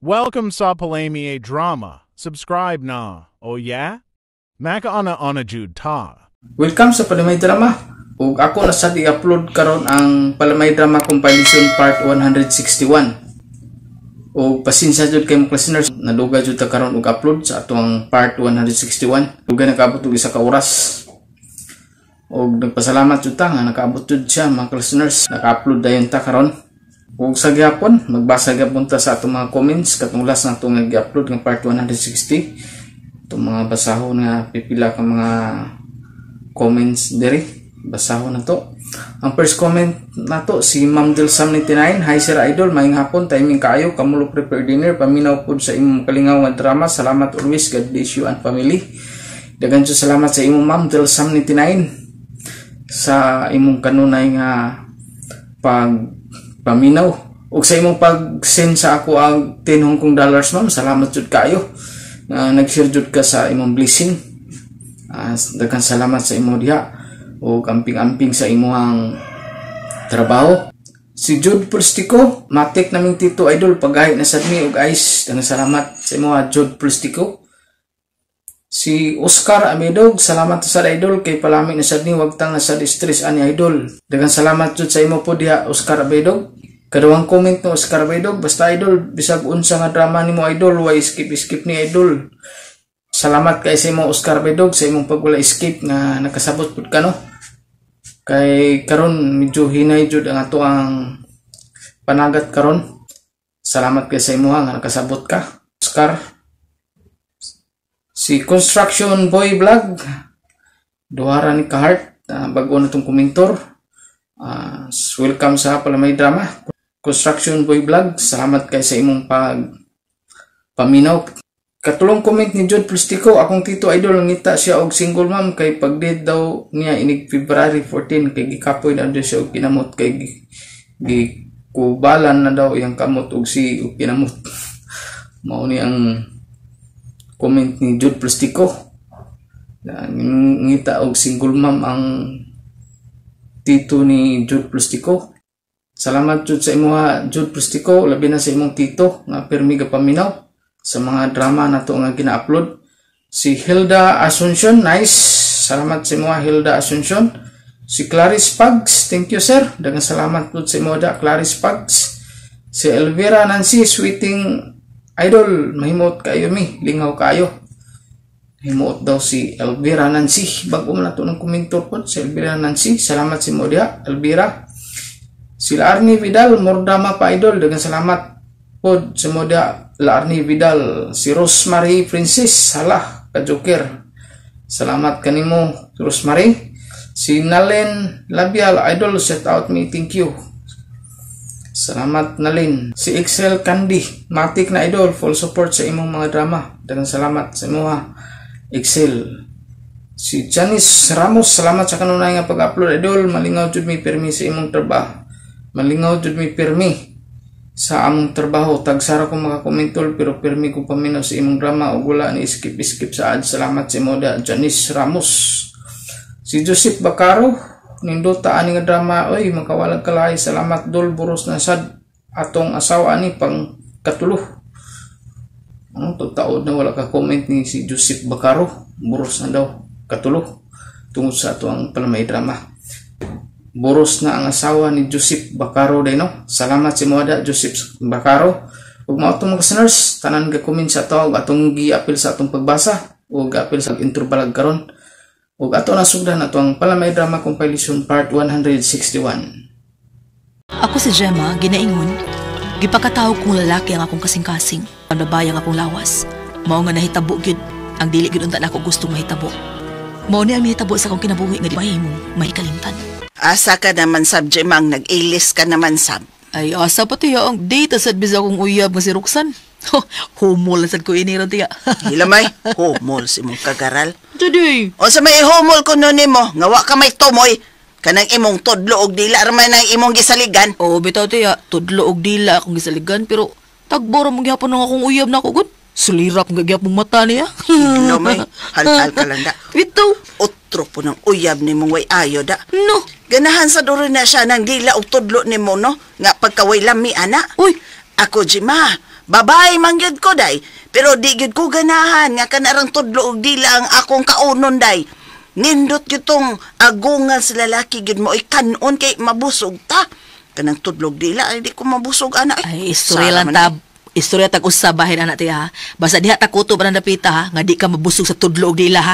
Welcome sa Palamay Drama. Subscribe na. Oh yeah? Makaana-ana jud ta. Welcome sa Palamay Drama. Ug ako na sad i-upload karon ang Palamay Drama Compilation Part 161. Ug pasensya jud kay mga listeners, nadugay jud ta karon og upload sa atong part 161. Dugay nakaabot og isa ka oras. Ug nagpasalamat jud ta nga nakaabot jud siya, mga listeners. Naka-upload dayon ta karon. Ug sa gihapon, magbasa gyapon ta sa atong mga comments katong last na atong gi-upload nga part 160. Itong mga basahon nga pipila ka mga comments diri. Basahon na to. Ang first comment nato si Ma'am Del Sam 99. "Hi Sir Idol, maayong hapon, timing kaayo, kamulo prepare dinner, paminaw pud sa imong kalingaw nga drama. Salamat always, God bless you and family." Daghan jud salamat sa imong, Ma'am Del Sam 99, sa imong kanunay nga pag paminaw ug sa imong pag-send sa ako ang 10 Hong Kong dollars, ma'am. Salamat jud kaayo nga nag-share jud ka sa imong blessing. Daghan salamat sa imo diha ug amping-amping sa imong trabaho. Si Jude Pulstico, "Matik naming tito, idol, pagahi na sad mi og ice." Daghang salamat sa imo, Jude Pulstico. Si Oscar Amedog, "Salamat sa idol kay palami na sad ni, wag tang na sad stress ani, idol." Daghang salamat jud sa imo po diha, Oscar Amedog. Kaduhang comment no Oscar Amedog, "Basta idol, bisag unsa nga drama nimo, idol, way skip skip ni, idol." Salamat kay sa imo, Oscar Amedog, sa imong pagwala skip nga nakasabot pud ka, no. Kay karon medyo hinay jud ang ato ang panagat karon. Salamat kay sa imo nga nakasabot ka, Oscar. Si Construction Boy Vlog, duhara ni ka-heart, bago na tong komentor. Welcome sa Palamay Drama. Construction Boy Vlog, salamat kay sa imong pag paminaw. Katulong comment ni Jude Plastico, "Akong tito, idol, ngita siya og single mom kay pag daw niya inig February 14 kay gikapoy na daw siya og kinamot kay gikubalan na daw iyang kamot og si og kinamot." Mao ni ang comment ni Jude Plastico. Ngita og single mom ang tito ni Jude Plastico. Salamat jud sa imuha, Jude Plastico, labi na sa imong tito nga pirmi ga paminaw sa mga drama nato nga gina-upload. Si Hilda Asuncion, nice. Salamat sa imuha, Hilda Asuncion. Si Clarice Pags, "Thank you, sir." Daghang salamat pud sa imo da, Clarice Pags. Si Elvira Nancy, "Sweeting idol, mahimot kayo mi, lingaw kayo." Himuot daw si Elvira Nancy. Bago man nato ng komentor po si Elvira Nancy. Salamat sa imo diha, Elvira. Si Arnie Vidal, "More drama pa, idol." Daghang salamat po sa imo diha, Arnie Vidal. Si Rosemary Princess, "Hala, ka-joker." Salamat kanimo, Rosemary. Si Nalen Labial, "Idol, shout out me, thank you." Salamat, Nalin. Si Excel Candy, "Matik na idol, full support sa imong mga drama." Daghang salamat sa imo, Excel. Si Janice Ramos, "Salamat sa kanunay nga pag-upload, idol, malingaw jud mi pirmi sa imong trabaho. Malingaw jud mi pirmi sa among trabaho. Tagsara ko makakomentol pero pirmi ko paminaw sa imong drama ug wala ni skip skip sa ads." Salamat sa imo da, Janice Ramos. Si Joseph Bacaro, "Nindota ani nga drama oy, makawalag kalahi. Salamat dol, buros na sad atong asawa ani pang katulo." Ano to taod na wala ka comment ni si Joseph Bacaro, buros na daw katulo tungod sa ato ang Palamay Drama. Boros na ang asawa ni Joseph Bacaro day, no. Salamat sa imo da, Joseph Bacaro. Ug mao to, mga listeners, tanan ga comment sa ato atong giapil sa atong pagbasa ug apil sa intro balag karon. Ug ato na sugdan ato ang Palamay Drama Compilation Part 161. Ako si Gemma, ginaingon, gipakatawag kong lalaki ang akong kasing-kasing. Ang babae ang akong lawas. Mao nga nahitabo gyud ang dili gyud unta nako gustong mahitabo. Mao ni ang nahitabo sa akong kinabuhi nga di mahimong mahikalimtan. Asa ka naman sab, Jemang? Nag-ilis ka naman sab. Ay, asa pa, tiya, ang date sad bisa akong uyab nga si Roxanne. Humol na sad ko ini ron, tiya. Hilamay, humol si imong kagaral. Jadi, O sa may humol ko no nimo, nga wa ka may tumoy. Kanang imong tudlo og dila ra man ang imong gisaligan. Oo, bitaw, tiya, tudlo og dila akong gisaligan pero tagbo ra mong gihapon ang akong uyab nako gud. Sulirap nga gihapon mata niya. Hilamay, halal ka lang da. Bitaw. Otro po ng uyab nimong way ayo da. No. Ganahan sa duro na siya ng dila og tudlo nimo, no? Nga pagkaway lami ana. Uy. Ako, Jima, Babae man gyud ko day, pero di gyud ko ganahan nga kanarang tudlo og dila ang akong kaunon day. Nindot gyud tong agungan sa lalaki gyud mo kanon kay mabusog ta. Kanang tudlo og dila ay di ko mabusog ana. Ay, istorya lang ta. Istorya tag usa bahin ana tiya ha. Basta diha ta kutob ang dapita ha, nga di ka mabusog sa tudlo og dila ha.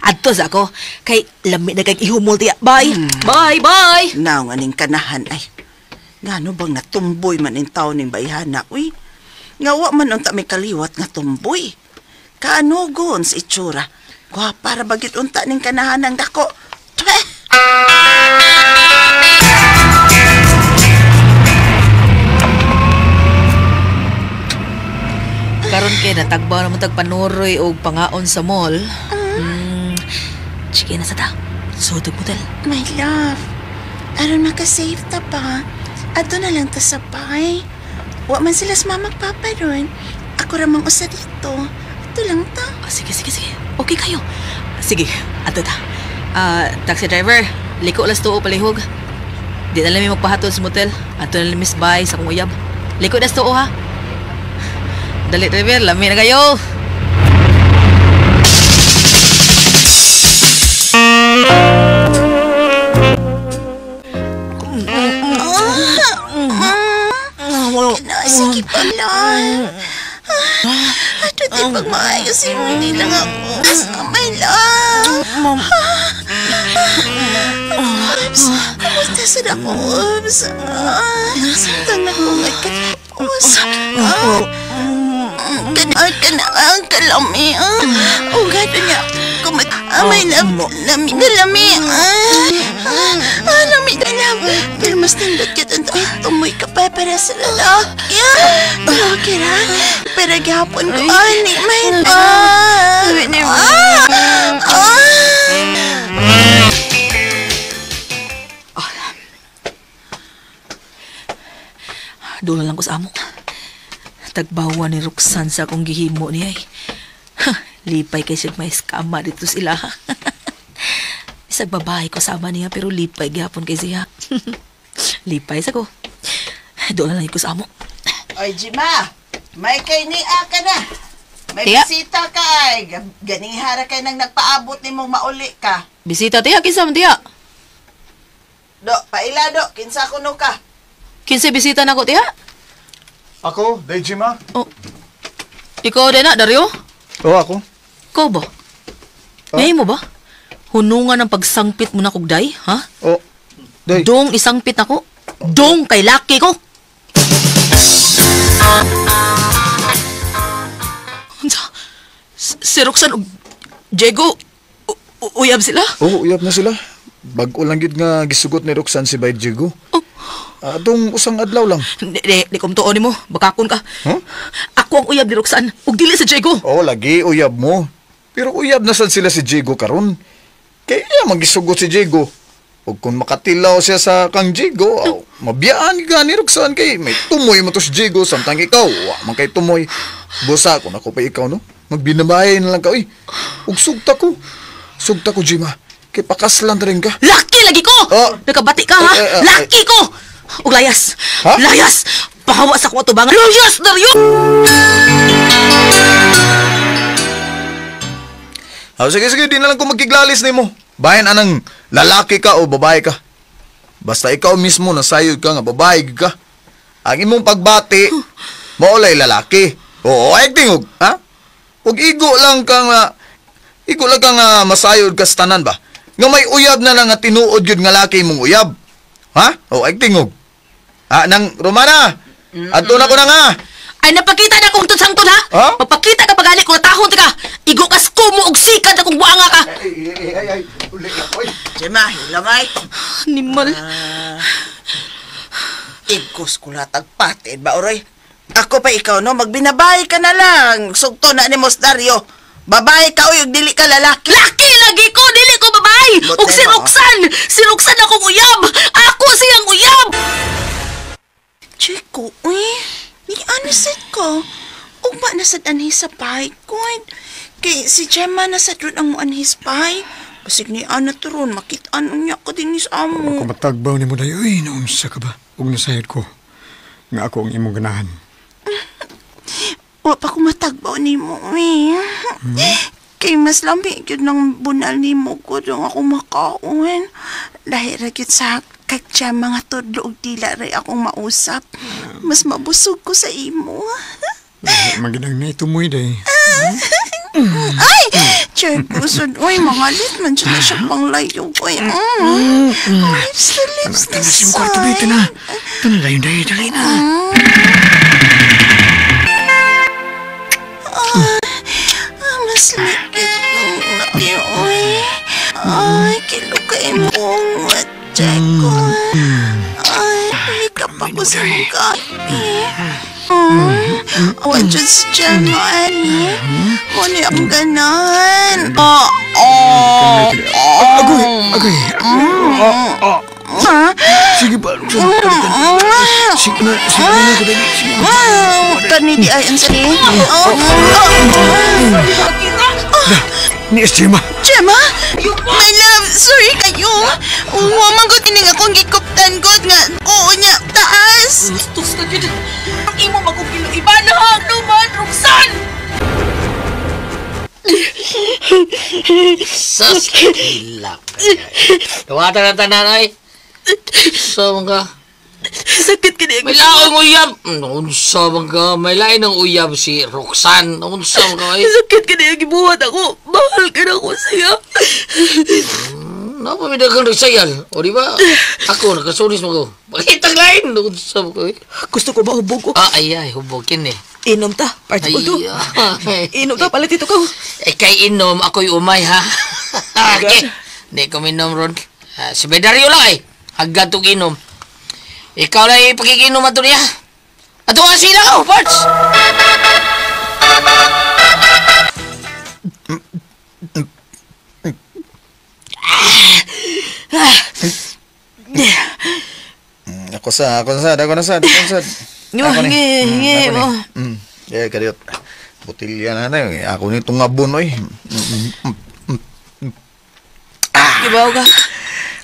Adto sa ako kay lami na kay ihumol tiya. Bye. Bye, bye. Naong aning kanahan ay. Ngano bang natumboy man in taon ning bayhana uy. Nga wa man unta may kaliwat nga tumboy. Kaanugon sa itsura. Gwapa ra bagit unta ning kanahan ang dako. Twe! Karon kay natagbaw na mo tag panuroy og pangaon sa mall. Sige na sa ta. Sudog motel. My love, aron makasave ta pa. Adto na lang ta sa bay. Wa man sila sa mama at papa ron. Ako ra mang usa dito. Adto lang ta. Oh, sige, sige, sige. Okay kayo. Sige, adto ta. Taxi driver, liko las tuo palihog. Di na lang mi magpahatod sa motel. Adto na lang miss bay sa akong uyab. Liko das tuo ha. Dali driver, lami na kayo. Sige pa lang. Ato di pag maayos hindi lang ako. My love. Oops, kumusta sa ako? Oops. Samtang nagungay ka. Oops. Ang kalami. Oh, gano'n niya. My love, lami na lami. Lami na lami. Pero mas nindot ka tumoy ka pa para sa lalaki. Lalaki ra. Pero gihapon ko. Ani, my love. Doon lang ko sa amo. Tagbawa ni Roxanne sa akong gihimo niya eh. Lipay kay siya may skama dito sila. Isang babae ko sama niya pero lipay gihapon kay siya. Lipay sa ko. Doon lang ko sa amo. Oy, Jima! May kay niya ka na. May Tiya. bisita ka ay. Ganihara kay nang nagpaabot ni mong mauli ka. Bisita tiya, kinsa man tiya? Do, paila do, kinsa kuno ka. Kinsa bisita nako tiya? Ako, Day Jima? Oh. Ikaw din na, Dario? Oo, ako. Ikaw ba? Ngayon mo ba? Hunungan ang pagsangpit mo na kog day, ha? Oo. Day. Dong isangpit ako. Dong kay laki ko. Unsa? Si Roxanne ug Diego, uyab sila? Oo, uyab na sila. Bag-o lang gyud nga gisugot ni Roxanne si Bay Diego. Oh. Atong usang adlaw lang. Di kumtuon nimo, bakakon ka. Huh? Ako ang uyab ni Roxanne ug dili si Diego. Oo, lagi uyab mo. Pero uyab na sad sila si Diego karon. Kaya iya magisugot si Diego. Ug kung makatilaw siya sa kang Diego, aw, mabiyaan ka ni Roxanne kay may tumoy mo to si Diego samtang ikaw wa man kay tumoy. Busa kung ako pa ikaw no, magbinabahay na lang ka oy. Ug sugta ko. Sugta ko Jima. Kay pakaslan ta rin ka. Laki lagi ko. Oh. Nakabati ka ha? Laki ko. Ug layas. Ha? Layas. Pahawa sa akong atubangan. Layas Dario. Oh, sige, sige, di na lang ko magkiglalis nimo. Bayan anang lalaki ka o babae ka. Basta ikaw mismo nasayod ka nga babae ka. Ang imong pagbati, maulay lalaki. Oo, ay tingog, ha? Ug igo lang kang masayod ka sa tanan ba? Nga may uyab na lang nga tinuod gyud nga laki imong uyab. Ha? O ay tingog. Ha, nang Romana. Adto na ko na nga. Ay napakita na kong tunsangton ha? Ha? Papakita ka pagali kung natahon ka. Igo ka skumo og sikad akong buanga ka. Ay, uli oy. Jima, hilamay. Animal. Igkos ko latag patid ba, Oroy? Ako pa ikaw, no? Magbinabay ka na lang. Sugto na ni Mos Dario. Babae ka, uy, dili ka lalaki. Laki lagi ko, dili ko babae. Ug si Roxanne, si Roxanne akong uyab. Ako siyang uyab. Chico, uy, ni ano sad ko? Ugma na sad anhi sa pay, kun. Kay si Gemma na sad ron ang muanhi sa pay. Basig ni Ana to ron, makit-an unya ko din ni sa amo. Ako matagbaw ni mo dayo, uy, naunsa ka ba? Ug nasayod ko, nga ako ang imong ganahan. Wa pa ko matagbaw nimo eh. Kay mas lami gyud ng bunal nimo ko dong ako makaon. Lahi ra gyud sa katya mga tudlo og dila ray akong mausap. Mas mabusog ko sa imo. Magandang na itumoy day. Ay! Chair pusod. Uy, mga lit man siya na siya pang layo. Uy, lips to lips na Tanas yung kwarto dito na. Ito na dayon day, dali na. Mas likit nung laki, uy. Ay, kilo kay mong check ko. Ay, hikap ako sa mukha. Awan dyan si Gemma, ani. Muna ang ganahan. Agoy, agoy. Sige pa, sige na, sige na, sige na. Kani di ay ang sali. Ni Gemma. Gemma? My love, sorry kayo. Wa man ko tining akong gikuptan ko nga oo niya taas. Tus ka gyud. Ang imo magugilo iba na naman Roxanne. Sus, hilak. Tuwatan na tanan ay. So, mga Sakit ka niya. may lain uyab. Unsa man ka? May lain ng uyab si Roxanne. Unsa man ka ay? Sakit ka niya gibuhat ako. Mahal ka na ko siya. Napa may daghang nagsayal. O di ba? Ako nakasunis mo ko. Pakitang lain. Unsa man ka ay? Gusto ko ba hubog ko? Ah, ay ay, hubog kini. Inom ta. Part ko to. Ay, Inom ta. Palit ito ko. Eh, kay inom, ako'y umay ha. Okay. Di ko minom ron. Si Bedario lang ay. Haggat og inom. Ikaw lang ipakikinom ato niya. Ato nga sila ko, parts! Ako sa, ako sa, ako na sa, ako sa. Nga, nge, mo. Eh, kadiyot. Botilya na na. Ako nitong abon, oy. Ibaw ka.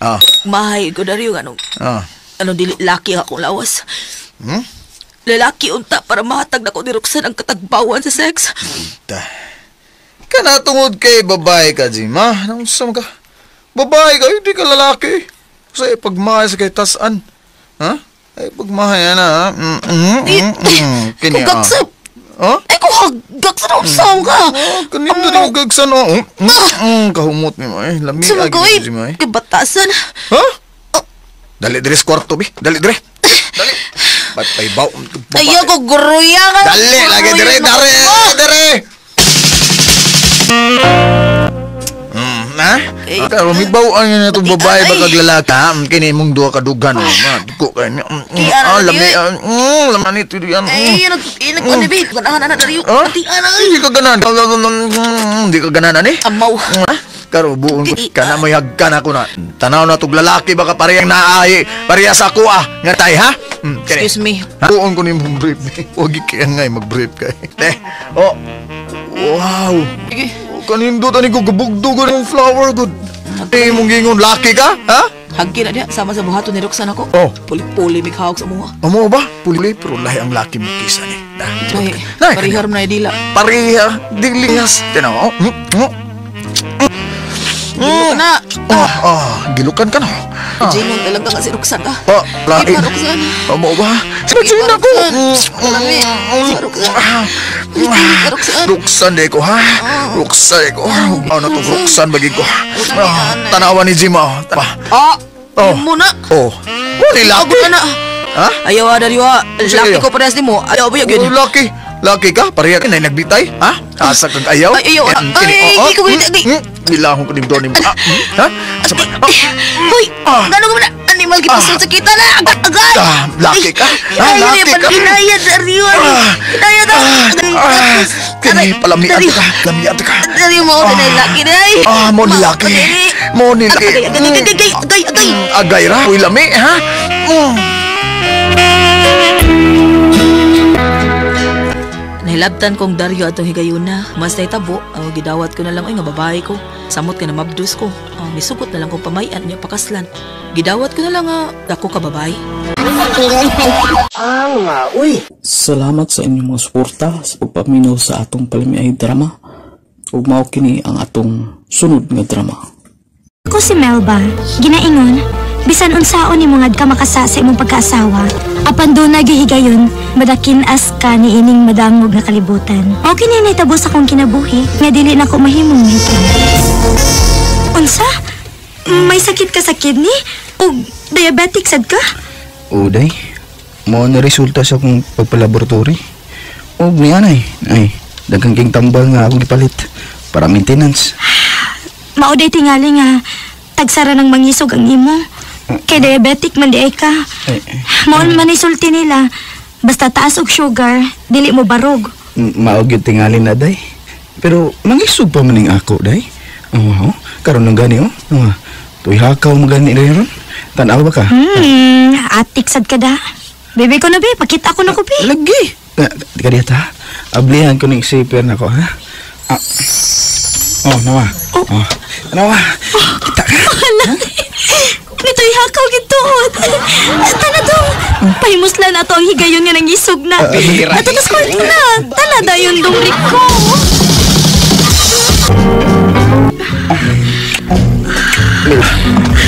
Ah, Mahay ko Dario. Anong, ah. anong dili laki akong lawas. Hmm? Lalaki unta para mahatag na ko ni Roxanne ang katagbawan sa sex. Ta. Kana tungod kay babae ka, Jim, ha? Naunsa man ka? Babae ka, hindi ka lalaki. Sa pagmahay sa kay tasan. Ha? Ay, pagmahay na, ha? Kini, Kung gagsap. Ha? Ay, kung hagak sa Roxanne ka. Oh, kanino din yung gagsan, oh. Kahumot ni mo, eh. Lami, Sumagay. agi, Jim, eh. Kibatasan. Ha? Dali dire sa kwarto, bi. Dali dire. Dali. Ba't pay baw? Ayaw ko, guruya ka. Dali, lagi dire, dire, dire. Ha? Eh, Karon mibaw ang nga itong babae ay. ba kag lalaki, ha? Kini mong duha ka dughan, oh. Ma, duko kay ni. Di, ano, Lami, di, laman ito diyan. Ay, nag, bi. Ganahan na, Dario. Ha? Pati, ana, ay. Hindi ka ganahan. Hindi ka ganahan, ani? Amaw. Ha? Karo buon ko Di, kana may hagkan ako na. Tanaw na tog lalaki baka parehang naay. Pareha sa ako ah. Nga tay ha? Kini. Excuse me. Ha? Buon ko nimong brief. Wag ikay mag-brief kay. Te. Oh. Wow. Sige. Kanindot ani ko gabugdog ang flower good. Eh mong gingon laki ka? Ha? Hagki na diya, sama sa buhaton ni Roxanne ako. Oh. Puli-puli may kahawag sa mga. Amo ba? Puli pero lahi ang laki mo kisa ni. Ay, Nay, parihar mo na dila. Pareha dilihas. Tanaw. Oh. Gilo ka na. Oh, oh, gilukan ka na. Ah. Jinon talaga nga si Roxanne ah. Oh, lain. Iba, Roxanne. Amo ba? Sino ako? Lami. Si Roxanne. Iba, Roxanne. Roxanne di ko ha. Roxanne di ko. Ano to Roxanne bagi ko. Tanawa ni Jim ah. Ah, Oh. mo na. Oh. Mo ni laki. Ako na. Ha? Ayaw ah, Dario ah. Sige, Laki ko parehas ni mo. Ayaw ba yun? Oh, laki. Laki ka? Pareha ka na nagbitay? Ha? Asa kag ayaw? Ay, ayaw. Ay, oh, di ko mm, Bilahon ko ni Donnie. Ah, ha? Asa ba? Ah, Hoy! Ah. Gano'n ka man na? Animal gipasol sa kita na! Agad! Agad! Ah, laki ka? Ah, Ay, laki ka? Hinaya, Dario! Hinaya ka! Ah, kini palamian ka. Lamian ka. Dario mo na laki na ay! Ah, mo ni laki. Mo ni laki. Agay, agay, agay, agay, agay! Agay ra. Uy, lami, ha? Nahilabtan kong Dario atong higayuna. Mas nahitabo, gidawat ko na lang, ay nga babae ko. Samot ka na mabdus ko. Nisugot na lang kong pamayan niya pakaslan. Gidawat ko na lang, dako ka babae. Salamat sa inyong mga suporta sa pagpaminaw sa atong palamiay drama. Ug mao kini ang atong sunod nga drama. Ako si Melba, ginaingon, bisan unsaon nimo nga ka makasa sa imong pagkaasawa, apan doon nagihigayon, madakin-as ka ni ining madangog nga kalibutan. Mao kini nahitabo sa akong kinabuhi, nga dili na ko mahimong mahitabo. Unsa? May sakit ka sa kidney? O diabetic sad ka? Uday, mao na resulta sa akong pagpalaboratory. Og niya nay, ay, daghang king tambal nga akong gipalit para maintenance. Mao day tingali nga tagsara ng mangisog ang imo. Kay diabetic man di ay ka. Ay, Mao man ni sulti nila. Basta taas og sugar, dili mo barog. Mao gyud tingali na day. Pero mangisog pa man ning ako day. Oh, karon nang gani oh. Oh, tuy hakaw mo gani day ron. Tan-aw ba ka? Atik sad ka da. Bebe ko na be, pakita ko na ko be. Lagi. Di ka diyata. Ablihan ko ning zipper nako ha. Ah. Oh, nawa. Oh. Nawa. Kita ka. Nito'y hakaw gituot. Tana dong. Pahimusla na to ang higayon nga nangisog na. Ato tas kwarto na. Tana dayon dong Rico.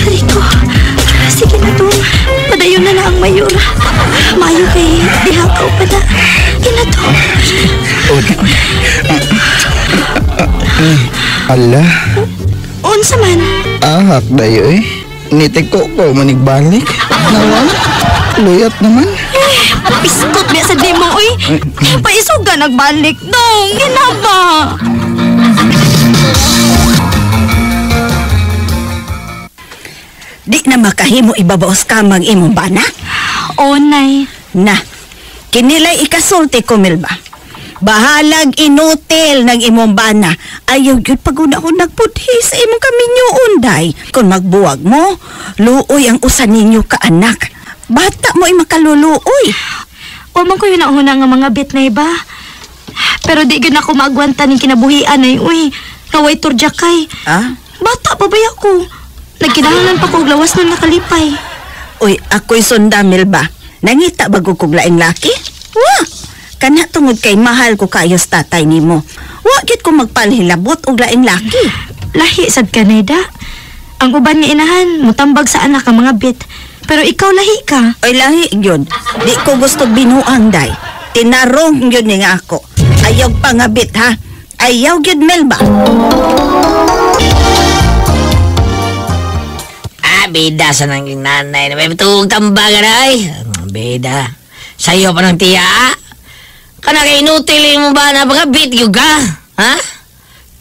Rico, sige na dong. Padayon na na ang mayor. Mayo kay dihakaw pa na. Ina to. Ala, Unsa man? ahak dayo eh. Nitiko ko manigbalik. Nawa, luyat naman. Piskot biya sa demo, oy. Paisuga nagbalik dong. Ina ba? Di na makahimo ibabaos kamang imong bana. O, nay. Na, kinilay ikasulti ko, Melba. Bahalag inutil ng imong bana. Ayaw yun paguna ko nagpudhi sa imong kaminyoon, day. Kung magbuwag mo, luoy ang usa ninyo ka anak. Bata mo ay makaluluoy. Wa man ko yun ang una nga mga bit na iba. Pero di gyud ako maagwanta ning kinabuhian ay, uy. Kaway turjakay. Ah? Bata pa ba ako? Nagkinahanglan pa ko og lawas nun nakalipay. Uy, ako'y sunda, Melba. Nangita bago kog laing laki? Wa! Kana tungod kay mahal ko kayo sa tatay nimo. Wa gyud ko magpalhilabot og laing laki. Lahi sad ka, Neda. Ang uban nga inahan, mutambag sa anak ang mga bit. Pero ikaw lahi ka. Oy, lahi gyud. Di ko gusto binuang day. Tinarong gyud ni nga ako. Ayaw pangabit ha. Ayaw gyud Melba. Ah, bida sa nang nanay. May tuog tambaga na ay. Bida. Sayo pa ng tiya. Kana kay inutil mo ba na mga bit yun ka? Ha?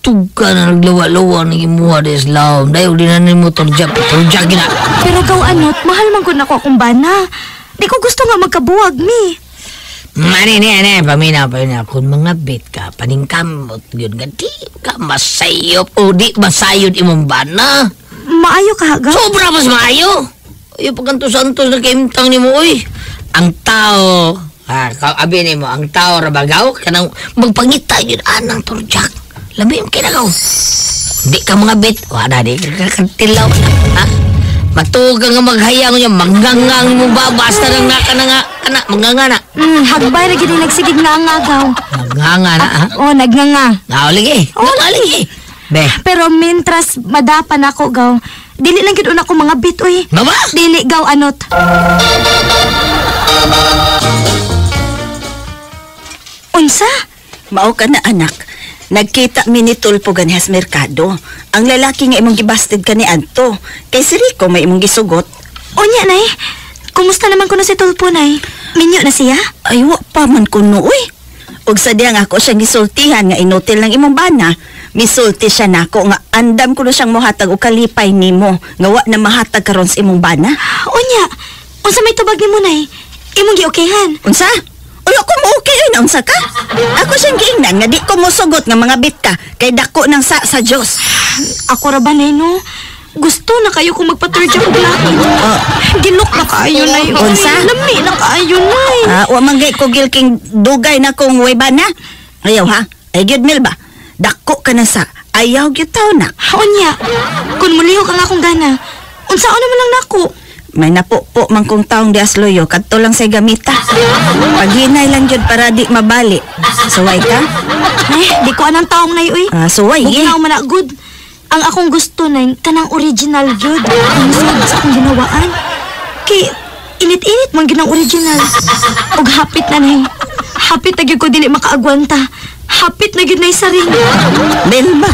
Tugka na naglawa-lawa ng imuha des laom. Dahil di na nimo turja. Turja gina. Pero gaw anot, mahal man gud nako akong bana. Di ko gusto nga magkabuwag mi. Mani ni ani paminaw paminaw kung mga bit ka paningkamot yun ka di ka masayop o di masayod imong bana. Maayo ka gaw. Sobra mas maayo. Ayo pagkantos-antos na kaimtang nimo oy. Ang tao, ha, abi nimo ang tao ra bagaw kanang magpangita yun anang turjak. Labi yung kinagaw. Di ka mga bit, wala di ka katilaw na, ha? Matuog ka nga maghayang niya, mangangang mo ba, basta nang naka na nga, ana, manganga na. Hagbay ra gid ni nagsigig nga ang agaw. Manganga na, ha? Oh, nagnganga. Nga, lagi. Oh, Nga, lagi. Be, Pero mintras madapan ako gaw, dili lang gid una ko mga bit uy. Mama? Dili gaw anot. Unsa? Mao ka na anak. Nagkita mi ni Tulpo ganihas merkado. Ang lalaki nga imong gibasted ka ni Anto. Kay si Rico may imong gisugot. Unya nay. Kumusta naman kuno si Tulpo nay? Minyo na siya? Ay, wa pa man kuno, uy. Ug sa diyang ako siyang gisultihan nga inutil ng imong bana. Misulti siya nako nga andam kuno siyang mohatag og kalipay nimo nga wa na mahatag karon sa imong bana. Unya. Unsa may tubag nimo nay? Imong giokayhan. Unsa? Uy, ako mo okay oy, naunsa ka? Ako siyang giingnan nga di ko mosugot nga mga bit ka kay dako ng sa Dios. Ako ra ba nay no? Gusto na kayo kung magpaturja og laki. Ginok na kaayo nay. Uy. Unsa? Lami na kaayo nay. Ah, wa man gay ko gilking dugay na kong way bana. Ayaw ha? Ay gyud Melba. Dako ka na sa ayaw gyud taw na. Unya, kun mulihok ang akong gana, unsaon naman lang nako? May napupo man kong taong di asloyo, kadto lang say gamita. Paghinay lang jud para di mabali. Suway ka? Ay, di ko anang taong nay uy. Ah, suway eh. Bugnaw man na good. Ang akong gusto nay kanang original jud. Ang sad sa akong ginawaan. Kay init-init man ginang original. Og hapit na nay. Hapit na gyud ko dili makaagwanta. Hapit na gyud nay sa ring. Melba.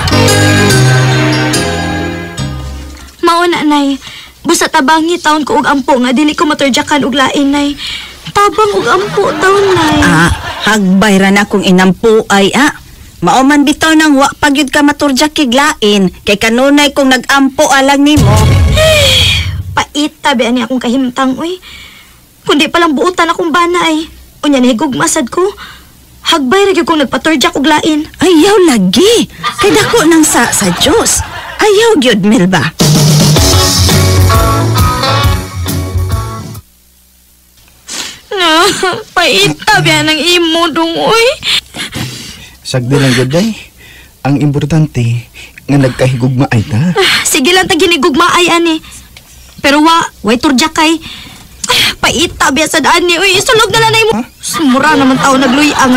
Mao na nay. Busa tabangi taon ko og ampo nga dili ko maturjakan og lain nay. Tabang og ampo taon nay. Ah, hagbay ra na kung inampo ay ah. Mao man bitaw nang wa pa gyud ka maturjak kig lain kay kanunay kung nagampo alang nimo. Pait tabi ani akong kahimtang uy. Kundi palang buotan akong bana ay. Unya nahigugma sad ko. Hagbay ra gyud kong nagpaturjak og lain. Ayaw lagi. Kay dako nang sa Dios. Ayaw gyud Melba. Na, pait tabi ang imo dong uy. Sagdi lang gud day. Ang importante nga nagkahigugma ay ta. Sige lang ta ginigugma ay ani. Pero wa, way turjak kay. Pait tabi sad ani uy. Isulog na lang na imo. Mura naman tao nagluy ang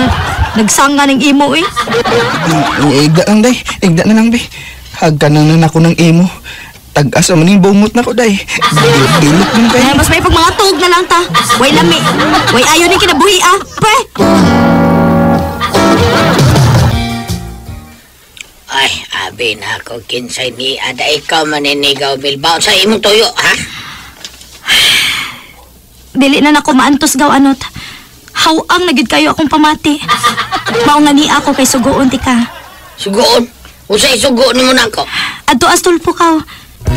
nagsanga ng imo uy. Igda lang day. Igda na lang be. Hagka na na ako ng imo. Tag-as man ning bungot na ko day. Dilot man kay. Ay, mas may pag mga tuog na lang ta. Way lami. Way ayo ni kinabuhi ah. Pre. Ay, abi na ako kinsay ni ada ikaw maninigaw Bilbao sa imong tuyo, ha? Dili na nako maantos gaw anot. Hawang na gyud kayo akong pamati. Mao nga ni ako kay sugoon ti ka. Sugoon? Usay sugo nimo nako? Adto astulpo kaw.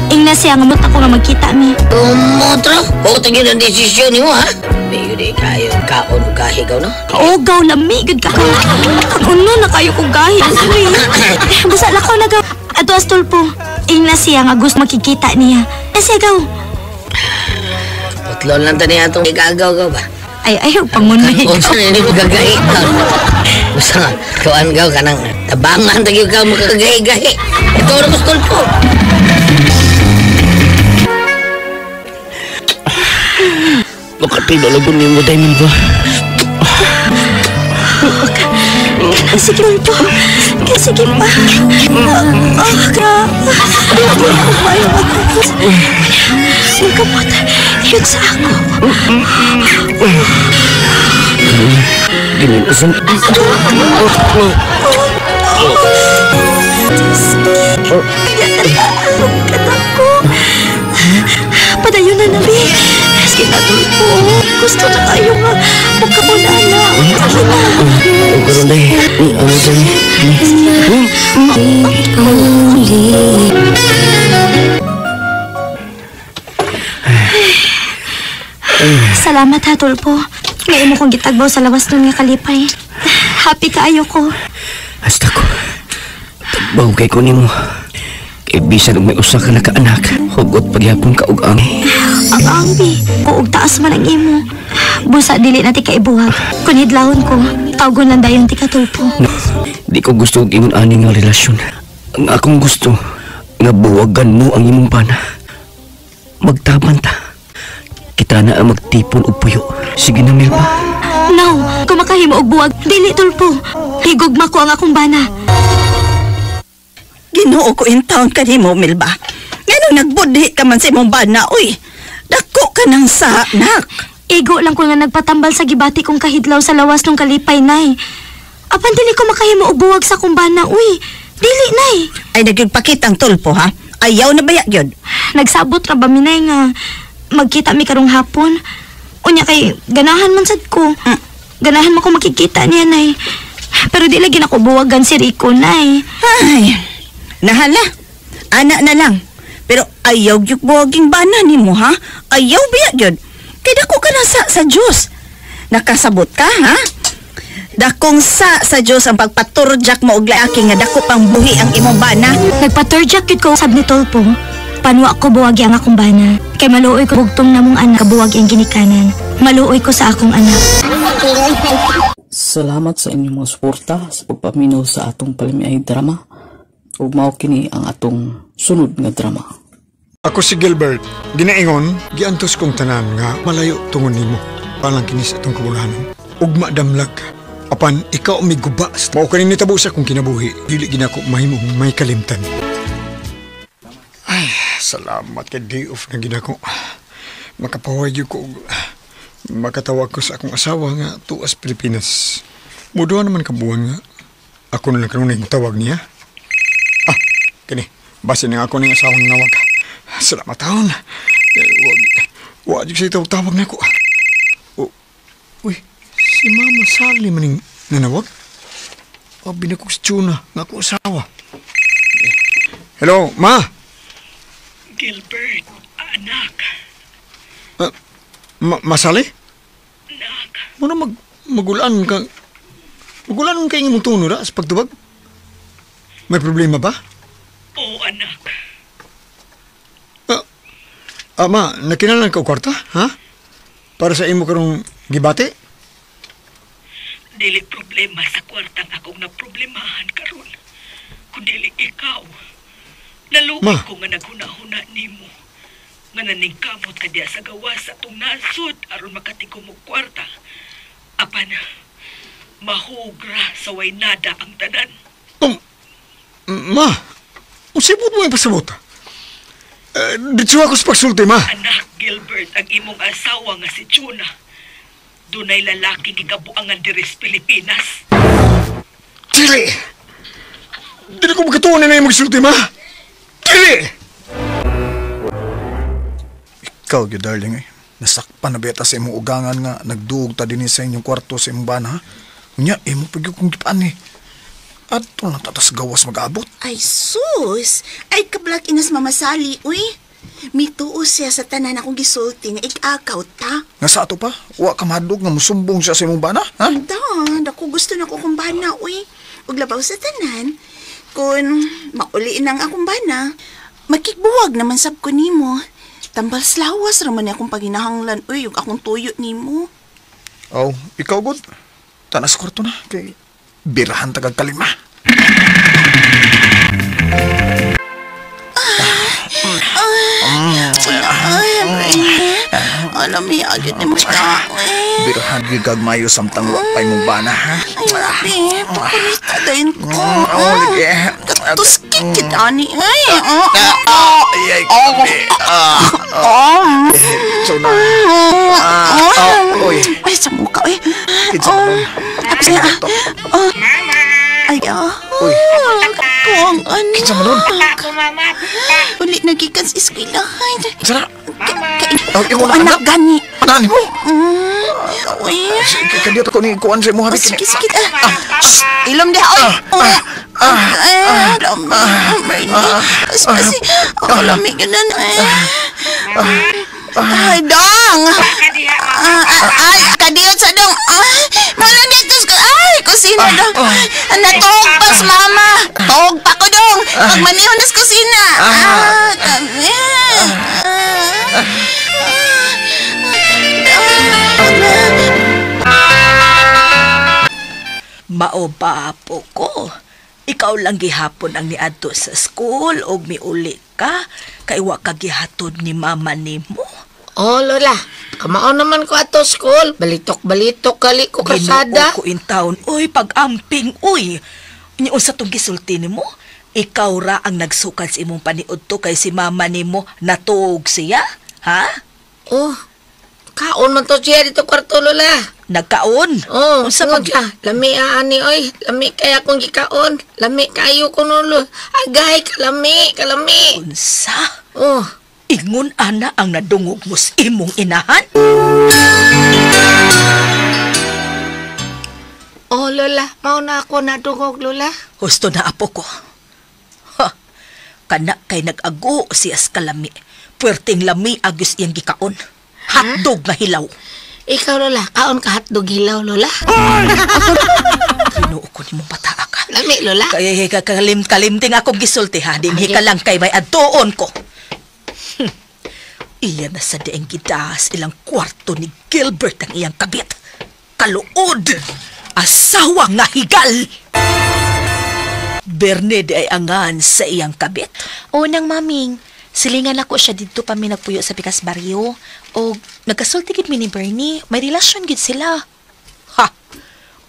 Ingna siya nga mot ako nga magkita mi. Umotro, o tagyo ng desisyon nimo ha? Mayo di kayo kaon o gahi gaw no? O gaw lami gud ka. Kaguno na kayo kog gahi. Uy. Busa lakaw na gaw. Adto astulpo. Ingna siya nga gusto makikita niya. Kasi gaw. Putlon lang ta niya atong igagaw gaw ba? Ay ayaw pangunay. Unsa na ni gagahi ka? Basta nga, kuan gaw kanang tabangan tagyo ka makagahi-gahi. Ito ra ko stulpo. Makatino lang ni mo, Diamond ba? Sige po. Sige pa. Magkamot. Yun sa ako. Gininasan. Ko. Padayon na nabi. Sige na tulpo. Gusto na kayo nga. Magkamunana. Sige na. Karon day. Ano day? Salamat ha, Tulpo. Ngayon mo kong gitagbaw sa lawas nun nga kalipay. Happy kaayo ko. Hasta ko. Tagbaw kay ko nimo. Kay bisan og may usa ka nakaanak, hugot pagyapon ka og ang. Ang ambi, og taas man ang imo. Busa dili na ti kaibuhag. Kun hidlawon ko, tawgon lang dayon ti ka, Tulpo. No, di ko gusto og ingon ani nga relasyon. Ang akong gusto nga buwagan mo ang imong bana. Magtaban ta. Kita na ang magtipon og puyo. Sige na, Melba. No, kung makahimo og buwag, dili, Tulpo. Higugma ko ang akong bana. Ginoo ko in town ka nimo, Melba. Nganong nagbudhi ka man sa imong bana, uy. Dako ka nang sa, nak. Igo lang ko nga nagpatambal sa gibati kong kahidlaw sa lawas nung kalipay, nay. Apan dili ko makahimo og buwag sa akong bana, uy. Dili, nay. Ay, nagyugpakitang Tulpo, ha? Ayaw na baya gyud. Nagsabot ra ba mi, nay, nga magkita mi karong hapon? Unya kay ganahan man sad ko. Ganahan man ko makikita niya, nay. Pero di lagi nako buwagan si Rico, nay. Ay, nahala. Ana na lang. Pero ayaw gyud buwaging bana nimo, ha? Ayaw biya gyud. Kay dako ka na sa Dios. Nakasabot ka, ha? Dakong sa Dios ang pagpaturjak mo og laaki nga dako pang buhi ang imong bana. Nagpaturjak gyud ko sab ni Tulpo. Panwa ko buwagi ang akong bana. Kay maluoy ko bugtong namong anak kabuwagi ang ginikanan. Maluoy ko sa akong anak. Salamat sa inyong mga suporta sa pagpaminaw sa atong palamiay drama. Ug mao kini ang atong sunod nga drama. Ako si Gilbert. Ginaingon, giantos kong tanan nga malayo tungon nimo. Palang kinis atong kabulahanon. Ugma damlag. Apan ikaw may guba. Mao kani nitabo sa akong kinabuhi. Dili ginako mahimong may kalimtan. Ay, salamat kay day off na ginako. Makapahuway gyud ko. Makatawag ko sa akong asawa nga tuas Pilipinas. Muduha naman kabuan nga. Ako na lang kanunay tawag niya. Ah, kini. Basin nga ako ning asawang nawag. Salamat taon. Wag siya tawag-tawag na ako. Oh, uy, si Mama Sally maning nanawag? Oh, binakog si Tuna, nga ako asawa. Hello, Ma? Gilbert, anak. Ma Sally? Anak. Muna magulan ka. Magulan ka yung imong tuno ra sa pagtubag? May problema ba? Oo, anak. Ma, nakinalan ka o kwarta, ha? Para sa imo karong gibati? Dili problema sa kwartang akong naproblemahan karon. Kundili ikaw. Naluoy ko nga naghuna-huna nimo. Nga naningkamot ka diya sa gawas sa atong nasod aron makatikom og kwarta. Apan, mahugra sa way nada ang tanan. Ma, usipot mo yung pasabot. Dito ako sa pagsulti, ma. Anak, Gilbert, ang imong asawa nga si Chuna. Dunay lalaki gikabuangan diri sa Pilipinas. Dili! Dili ko magkatuon na yung magsulti, ma. Dili! Ikaw, gyud, darling, eh. Nasakpan na beta sa imong ugangan nga nagduog ta dinhi sa inyong kwarto sa imong bana, ha? Unya, imo pag kung gipaan, eh. Ato na tatas gawas mag-abot. Ay, sus! Ay, kablak inas Mama Sally, uy. Mituo siya sa tanan akong gisulti nga ik-akaw ta. Nga sa ato pa, wa ka mahadlok nga musumbong siya sa imong bana, ha? Da, dako gusto na ko kong bana, uy. Ug labaw sa tanan, kung mauliin ang akong bana, makigbuwag naman sab ko nimo. Tambal slawas raman ni akong paginahanglan, uy, ug akong tuyo nimo. Aw, ikaw god. Tanas kwarto na kay birahan tagag kalima. Alam niya, agad ni mo tao. Birahan gigagmayo samtang wa pa'y mong bana, ha? Ay, babe, pakulita din ko. Oh, lagi. Katuskik kita ni. Ay, Ay, ay, So na. Oy. Ay, sa mukha, ay. Kinsa man. Tapos na. Mama! Ay, Uy. Kung ano. Kinsa man nun? Ako, mama. Uli, nagikan sa eskwelahan. Sara. Mama. Oh, anak gani. Anak ni mo? Uy. Kadiyot ako ni kuan sa imong habi Sige, sige. Ilom diha, oy. Kasi, lamig yun na. Ay, dong! Ay, kadiyot sa dong! Malang dito sa... Ay, kusina, dong! Natuog pa sa mama! Tuog pa ko, dong! Pagmanihon na sa kusina! Kami! Mao ba po ko? Ikaw lang gihapon ang niadto sa school og miuli ka kay wa ka gihatod ni mama nimo. Oh, Lola, kamao naman ko ato school. Balitok-balitok kali ko kasada. Ginoo ko in town. Uy, pag-amping, uy. Unya unsa tong gisulti nimo? Ikaw ra ang nagsukad sa imong paniudto kay si mama nimo natuog siya, ha? Oh, kaon man to siya dito kwarto, Lola. Nagkaon? Oh, unsa pag siya? Lami ani oy, lami kay akong gikaon. Lami kayo ko nulo. Agay kalami, kalami. Unsa? Oh, ingon ana ang nadungog mo sa imong inahan? Oh, Lola, mao na ako nadungog, Lola. Husto na apo ko. Ha, kana kay nag-ago siya sa kalami. Puwerteng lami agos iyang gikaon. Hotdog nga hilaw. Ikaw, Lola, kaon ka hotdog hilaw, Lola. Ginoo ko nimong bataa ka. Lami, Lola. Kay kalim-kalimting akong gisulti ha. Dinhi ka lang kay may adtuon ko. Iya na sa dieng gidas ilang kwarto ni Gilbert ang iyang kabit. Kaluod! Asawa nga higal! Berne di ay angan sa iyang kabit. Unang maming, Silingan ako siya didto pa mi nagpuyo sa Pikas Barrio. O nagkasulti gid mi ni Bernie, may relasyon gid sila. Ha!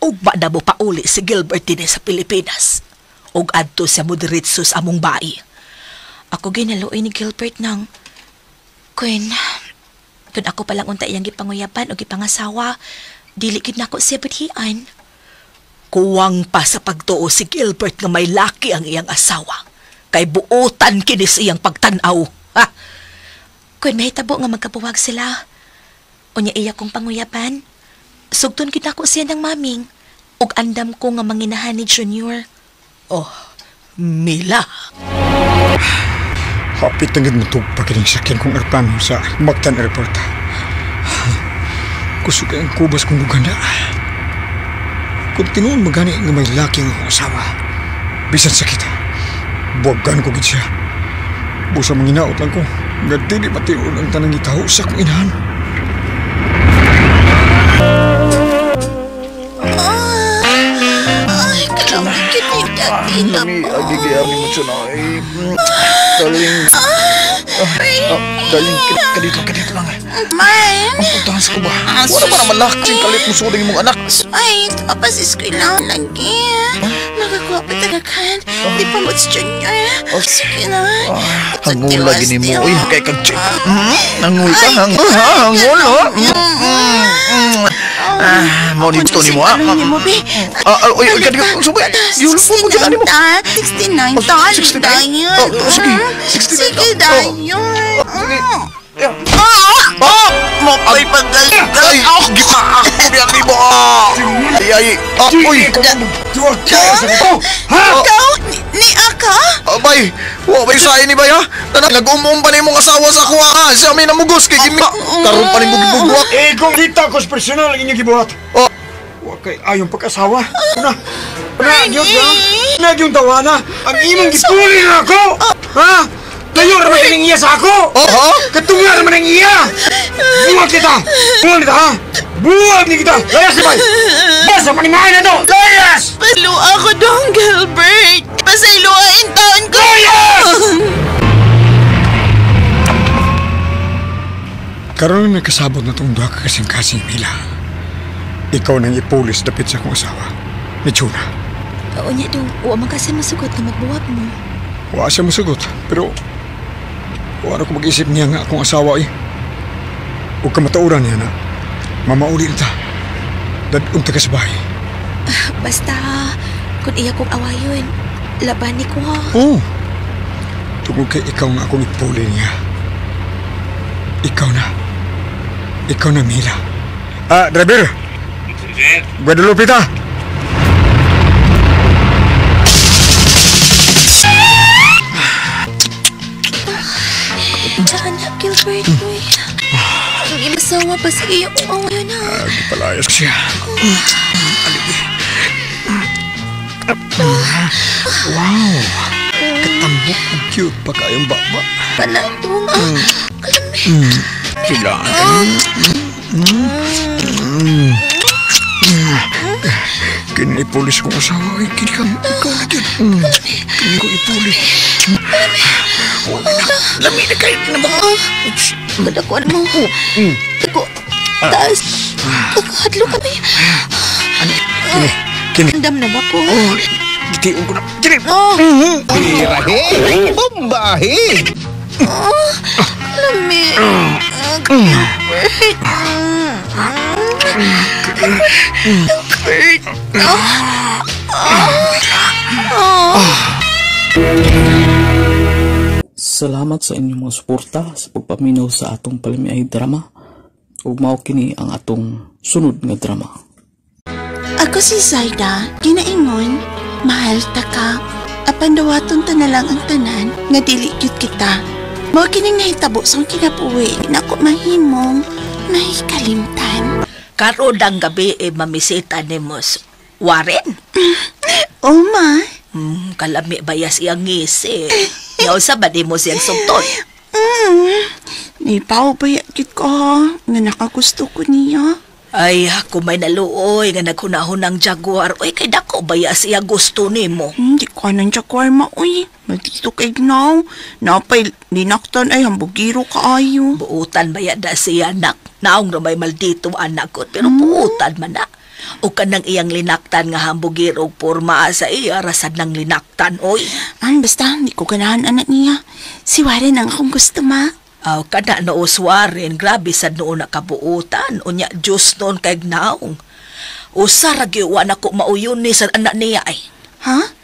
Ug ba na mo pauli si Gilbert dinhi sa Pilipinas? Ug adto siya mo diretso sa among bai. Ako ginaluoy ni Gilbert nang Queen, kun ako palang unta iyang gipanguyaban o gipangasawa, dili gid nako siya budhian. Kuwang pa sa pagtuo si Gilbert nga may laki ang iyang asawa. Kay buotan kini sa iyang pagtan-aw. Ha? Kun mahitabo nga magkabuwag sila. Unya iya kong panguyaban. Sugton gid nako siya ng maming. Ug andam ko nga manginahan ni Junior. Oh, Mila. Hapit ang gid pa kining sakyan kong aeroplano sa Mactan Airport. Kusog ang kubas kong luganda. Kung tinuon magani nga may laki ang akong asawa, bisan sakit, buwagan ko gid siya. Busa manginaot lang ko, nga dili matiun ang tanang gitaho sa akong inahan. Ay, kalamit ni Daddy na po. Agigayami mo siya na. Darling. Darling, kadito lang. Man! Ang puntahan sa kuba. Wala ba naman lakching kalit mo suling mong anak? Ay, papasis ko lang lagi. Nakakuha pa talaga. Di pa mo si Junior. Sige na. Hangul lagi ni mo. Uy, kay kag chick. Hangul ka, hangul ha, hangul ha. Mo ni to ni mo ha. Uy, kadito, subay. Yulo po mo dyan mo. 69 ta. 69. Sige, 69. Sige, dayon. Sige. Ah! Mapay pagdalgal! Ay! Gita! Ako niya ni mo! Ay! Uy! Ha? Ikaw? Ni Aka? Abay! Wa bay sa ini bay ha? Tanan nag-umum pa ni mong asawa sa kuha ha? Siya may namugos kay gimi. Karon pa ni mo gibugwak. Eh kung kita ko sa personal ang inyong gibuhat. Wa kay ayong pag-asawa. Una! Una! Gyud ha? Na gyud tawana! Ang imong gipuli na ako! Ha? Tayo naman ang iya sa ako! Oho! Katunga naman ang iya! Buwag kita! Buwag kita, ha? Buwag ni kita! Layas na ba? Basta panimahin na to! Layas! Palo ako dong, Gilbert! Pasayloain taon ko! Layas! Karoon na nagkasabot na itong duha ka kasing-kasing, Mila. Ikaw nang ipulis dapit sa akong asawa, ni Chuna. Oo niya dong, wa man kasi masugot na magbuwag mo. Wa siya masugot, pero wala ko mag-isip niya nga akong asawa eh. Huwag ka matauran niya na. Mamauli na ta. Dadun ta ka sa bahay. Basta, kung iya kong awayon, laban ni ko ha. Oo. Tungkol kay ikaw nga akong ipuli niya. Ikaw na. Ikaw na, Mila. Driver! Guadalupe ta! Anak, Gilbert, uy. Ang imasawa pa sa iyo kong awayon ha. Palayas siya. Wow! Katambok ang cute pa kayong baba. Panatong, Sila. Kini ipulis kong asawa. Kini ka, ikaw na yun. Kini ko ipulis. Lami na kayo na mo. Madakuan mo. Ako, taas. Kakadlo kami. Kini, kini. Andam na ba ko? Oh, gitiun ko na. Kini. Tirahe! Bombahe! Lami. Gilbert. Gilbert. Salamat sa inyong mga suporta sa pagpaminaw sa atong palamiay drama. Ug mao kini ang atong sunod nga drama. Ako si Zaida, ginaingon, mahal ta ka. Apan dawaton ta na lang ang tanan nga dili gyud kita. Mao kining nahitabo sa akong kinabuhi, nako mahimong mahikalimtan. Karon ang gabi mamisita ni Mos Warren. Oh ma. Kalami bayas iyang ngisi. Yaw sa ba di mo siyang sugton? Nipaw ba gyud ko nga nakagusto ko niya? Ay, ako may naluoy nga naghunahon ng jaguar. Uy, kay dako bayas iya gusto nimo. Hindi ko Ko nang Jaguar ma, uy. Maldito kay gnaw. Napay linaktan ay hambugiro kaayo. Buutan ba yan na siya, anak? Naong ramay maldito anak ko, pero buutan man na. O kanang iyang linaktan nga hambugiro og porma sa iya, rasad ng linaktan, oy. An, basta, hindi ko ganahan anak niya. Si Warren ang akong gusto, ma. Aw, kada noo Warren, grabe sad noon nakabuutan. Unya, Diyos noon kay gnaong. Usa ra gyud wa nako mauyon ni sa anak niya ay. Ha?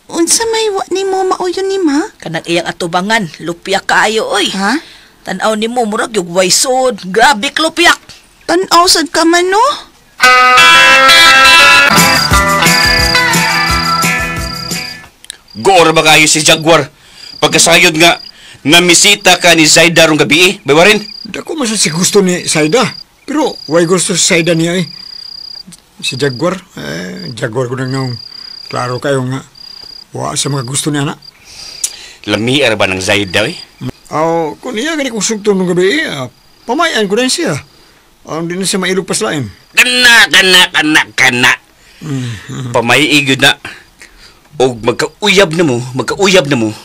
Unsa may wa nimo mauyon ni ma? Kanang iyang atubangan, lupya kaayo oy. Ha? Tan-aw nimo murag yung waysod, grabe klupyak. Tan-aw sad ka man no? Goor ba kayo si Jaguar? Pagkasayod nga namisita ka ni Zaida rong gabi eh, baywarin? Dako man si gusto ni Zaida. Pero way gusto si Zaida niya eh. Si Jaguar, eh, Jaguar ko nang naong. Klaro kayo nga. Wa sa mga gusto niya na. Lamiar ba ng Zaida eh? Aw, kung niya gani kong sugto nung gabi eh, pamayan ko na siya. Ang di na siya mailog paslain. Kana, kana, kana, kana. Pamaiigod na. Og magkauyab na mo, magkauyab na mo.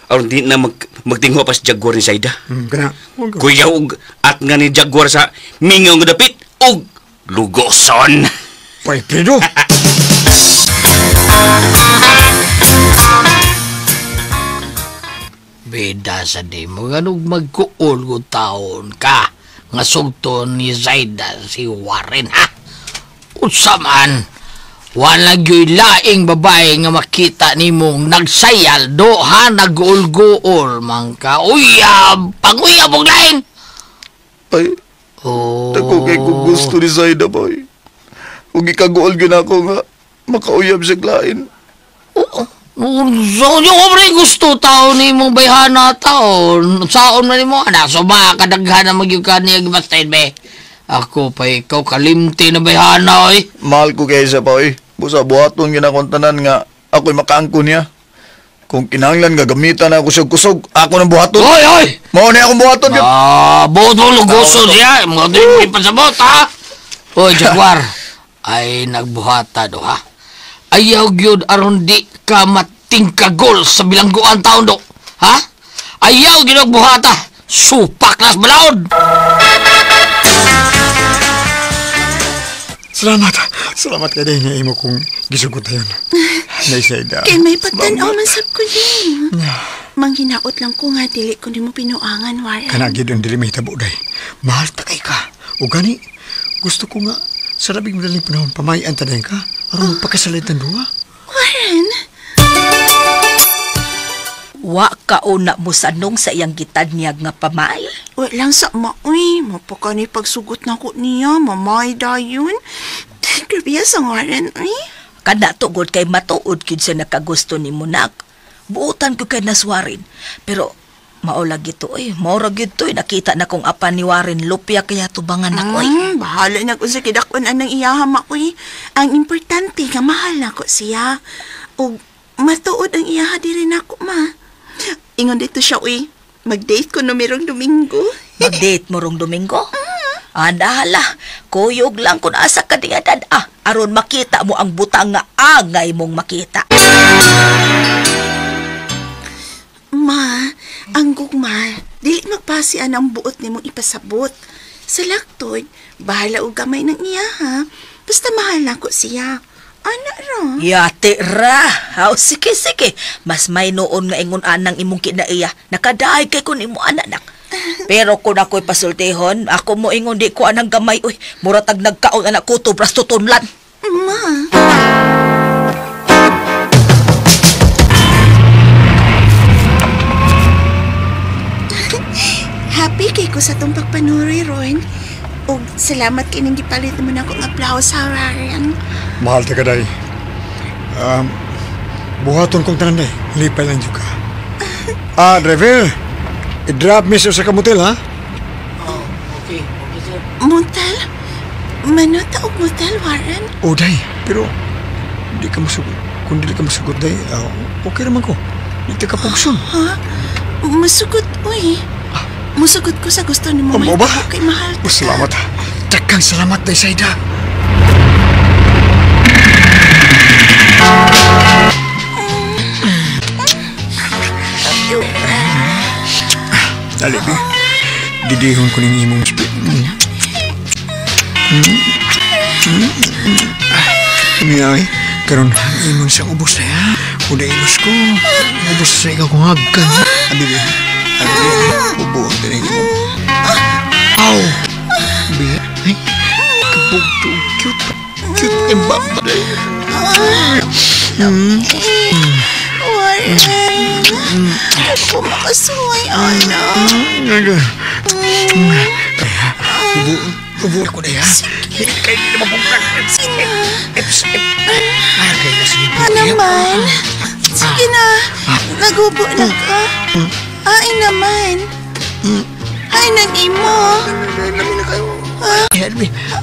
Aron di na magtingho pa si Jaguar ni Zaida. Kana. Kuya og at nga ni Jaguar sa mingaw nga dapit og lugoson. Pay, Pedro. Bida sa di mo, ganug magkuol ko taon ka nga sugto ni Zaida si Warren, ha? Unsa man, wala gyoy laing babae nga makita nimong nagsayal do, ha? Nag-uol-guol man ka. Uyab! Pag-uyab og lain! Ay, oh. Dako kay kung gusto ni Zaida, boy. Kung ikaguol gyud ako nga, makauyab siya lain. Oo. So, yung obre gusto tao ni mong bayhana taon. Saon na ni mo, anak. So, makakadaghan na magyug ka niya gibastahin, be. Ako pa ikaw, kalimti na bayhana, oy. Mahal ko kaya siya pa, oy. Busa, buhaton ginakontanan nga, ako'y makaangko niya. Kung kinahanglan nga, gamitan ako siya kusog, ako nang buhaton. Oy, oy! Mao na akong buhaton. Ah, buot mo lugoso siya. Mga din pasabot, ha? Oy, Jaguar. Ay, nagbuhata do, ha? Ayaw gyud aron di ka matingkagol sa bilangguan taon do. Ha? Ayaw gyud og buhata. Supak nas balaod. Salamat. Salamat kay nga imo kong gisugot na yun. Naisayda. Kay may pagtan-aw man sab ko din. Manghinaot lang ko nga dili ko nimo pinuangan, Warren. Kana gyud ang dili mahitabo day. Mahal ta kay ka. O gani, gusto ko nga sa labing madaling panahon pamayan ta ka. Aron magpakasalit ng duha. Warren! Wa ka una mo sanong sa iyang gitanyag nga pamay? Wa lang sa maoy. Mapaka ni pagsugot na ko niya. Mamay dayon. Grabe sa Warren, uy. Kana tugod kay matuod gyud siya nakagusto ni Munak. Buotan ko kay naswarin. Pero mao lagi to oy. Mao ra gyud to. Nakita na kong apan ni Warren lupya kaya tubangan na ko. Bahala na kung sa kidakon anang iyaha maoy. Ang importante nga mahal na ko siya. Og matuod ang iyaha diri nako ma. Ingon dito siya uy. Mag-date ko no merong Domingo. Mag-date mo rong Domingo? Anahala, kuyog lang kung asa ka diya dad-a. Aron makita mo ang butang nga angay mong makita. Ma, ang gugma, dili magpasian ang buot nimong ipasabot. Sa laktod, bahala og gamay ng iya ha. Basta mahal na ko siya. Ana ra. Yate ra. Haw, sige, sige. Mas may noon nga ingon anang imong kinaiya. Nakadaay kay kun imo anak. Pero kung ako'y pasultihon, ako mo ingon di ko anang gamay. Uy, muratag nagkaon anak ko to, brasto tunlan. Ma. Happy kay ko sa tong pagpanuroy, Ron. Og salamat kay ning gipalit mo na akong applause sa Warren. Mahal ta ka, day. Buhaton kong tanan, day. Lipay lang dyan ka. Driver. I-drop me sa kamutel, ha? Oh, okay. Okay, sir. Motel? Manuta og motel, Warren? Oh, day. Pero, di ka masugot. Kung di ka masugot, day, okay naman ko. Di ka pugson. Ha? Masugot, uy. Musugot ko sa gusto ni mo. Amo ba? Kay mahal ta. Salamat. Daghang salamat, day, Saida. Didihon ko ning imong spit. Ay, karon imon sa ubos na ya. Uda ilos ko. Ubos sa ikaw kong hagkan. Abi, abi, ubo ang tinig mo. Aw! Abi, ay, kabugto, cute. Cute kay baba. Warren, ako makasuway, ana. Ubo, ubo ako na ya. Kaya hindi na mabungkag. Sige. Ay, sige. Naman. Sige na. Nagubo na ka. Ay naman. Ay, nang imo.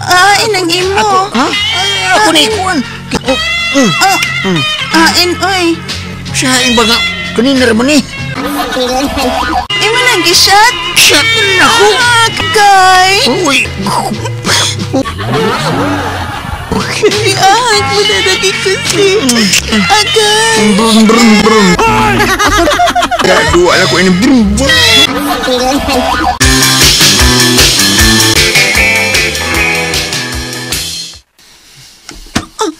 Ay, nang imo. Ha? Ako na ikuan. Ain, oy. Siya ba nga? Kanina raman eh. Imo nang gishot? Shot na ako. Kay. Uy. Ay, mananagi kasi. Agay. Brum, brum, brum. Dua na ko ini. Brum, brum. Oh,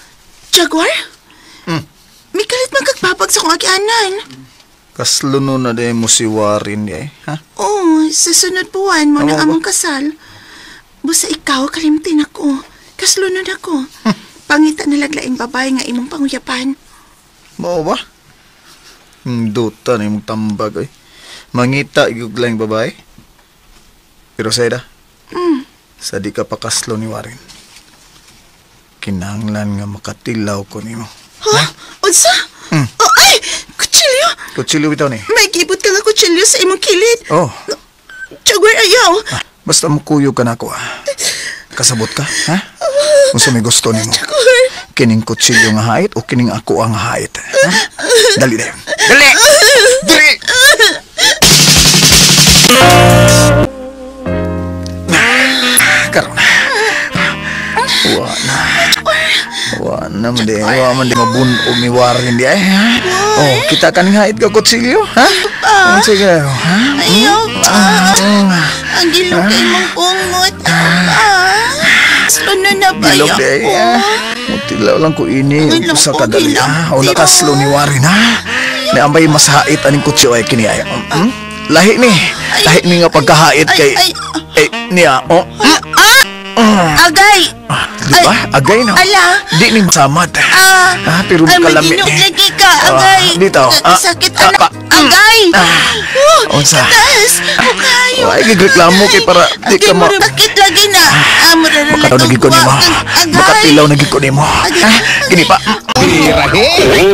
Jaguar? May kalit magkagbabag sa kong agianan. Kasluno na din mo si Warren eh, ha? Oo, sa sunod buwan mo na Tama ba? among kasal. Busa ikaw, kalimtin ako. Kaslunod ako. Pangita na laglaing babae nga imong panguyapan. Mao ba? Duta na imong tambag eh. Mangita iguglang babae. Pero Seda, sa di ka pakaslo ni Warren, kinahanglan nga makatilaw ko nimo. Ha? Unsa? Oh, ay! Kutsilyo! Kutsilyo bitaw ni. May gibot ka nga kutsilyo sa imong kilid. Oh, Jaguar, ayaw! basta mukuyog ka na ako ah. Kasabot ka, ha? Unsa may gusto nimo? Jaguar! Kining kutsilyo nga hait o kining ako ang hait? Ha? Dali dayon. Dali! Dali! Karon. Wa na. Wa na man di. Wa man di mabunog ni Warren di ay. Ha? Oh, kita kaning hait ka kutsilyo, ha? Unsa kayo, ha? Ayaw pa! Ang gilok kay imong ungot. Ah, Sluno na ba Gilok di ay. ako? Mutilaw lang ko ini. Gilok Usa ko, ka dali, gilok. ha? O nakaslo ni Warren, ha? Naambay mas hait aning kutsilyo ay kini ay. Lahi ni. Lahi ni nga pagkahait kay Ay, eh niya. Oh. Ah! Agay! Di ba? Agay no. Ala! Di ni masamad. Ah! Ah, pero Ay, makalami. maginog lagi ka, agay! Ah, dito. Ah, Sakit, ala! Agay! Oh, Unsa? Taas! Kayo! Ay, gigreklamo kay para di ka ma... Sakit lagi na! Ah, mura na Makataw na gid ko nimo. Makatilaw na gid ko nimo. Ha? Gini pa. Birahe!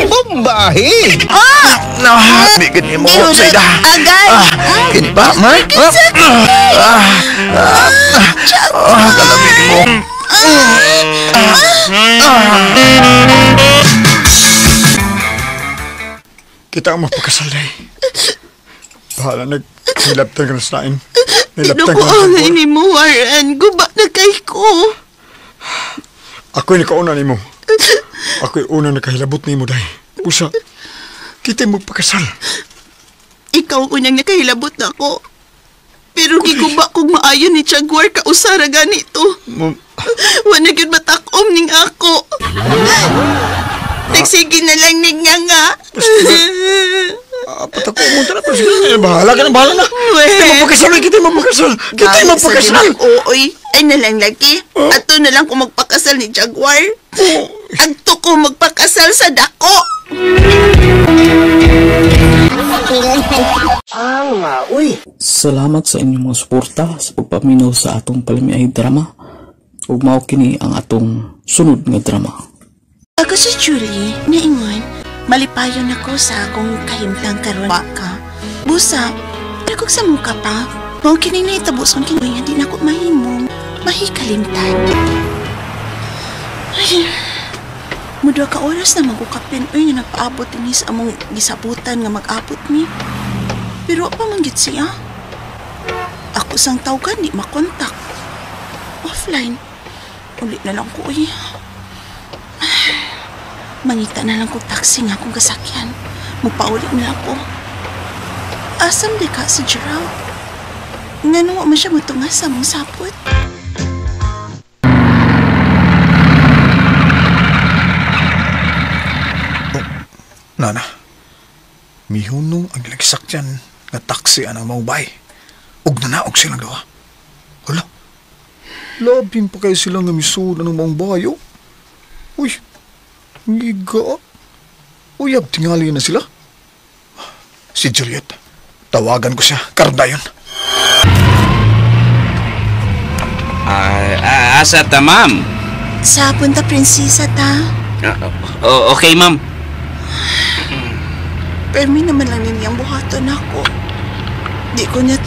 Bombahe! Ah! No, di gid nimo. Saida. Agay! Ah, gini pa, ma. Ah, ah, ah, ah, kalami nimo. Kita ang magpakasal day. Bahala nag-nilaptan ka na sa lain. Nilaptan ka na sa Kinukuha ni mo, Warren. Guba na kay ko. Ako'y nakauna nimo. Ako'y una nakahilabot nimo day. Usa, kita magpakasal. Ikaw unang nakahilabot na ako. Pero giguba kog maayo ni Jaguar kausara ganito. Wala gyud matakom ning ako. Nagsige na lang ning nga nga. Patako mo tara pero sige, bahala ka na, bahala na. Kita magpakasal, oy, kita magpakasal. Kita magpakasal. Oo, oy. Ay na lang lagi. Ato na lang ko magpakasal ni Jaguar. Agto ko magpakasal sa dako. Uy. Salamat sa inyong mga suporta sa pagpaminaw sa atong palamiay drama. Ug mao kini ang atong sunod nga drama. Ako si Julie, naingon, malipayon ako sa akong kahimtang karon ka. Busa, nagkog sa muka pa. Mao kini nahitabo sa akong kinabuhi nga di nako mahimong mahikalimtan. Ay, mudua ka oras na magkukapin uy nga nagpaabot ini sa among gisabutan nga mag-abot mi. Pero pa man gid siya. Ako sang tawgan di makontak. Offline. Uli na lang ko uy. Mangita na lang ko taxi nga akong kasakyan. Mupauli na lang ko. Asam di ka si Gerald? Ngano wa man siya motunga sa mong sapot? Oh, Nana, mihunong ang gilagsakyan nga taxi anang maubay. Ug nanaog silang duha. Hala, labing pa kayo sila nga misuod anang maong bayo. Uy, ngiga. Uyab, tingali na sila. Si Juliet, tawagan ko siya. Kardayon. Asa ta, ma'am? Sa Punta Princesa ta. Okay, ma'am. Permi naman lang ninyang buhaton ako. Di ko na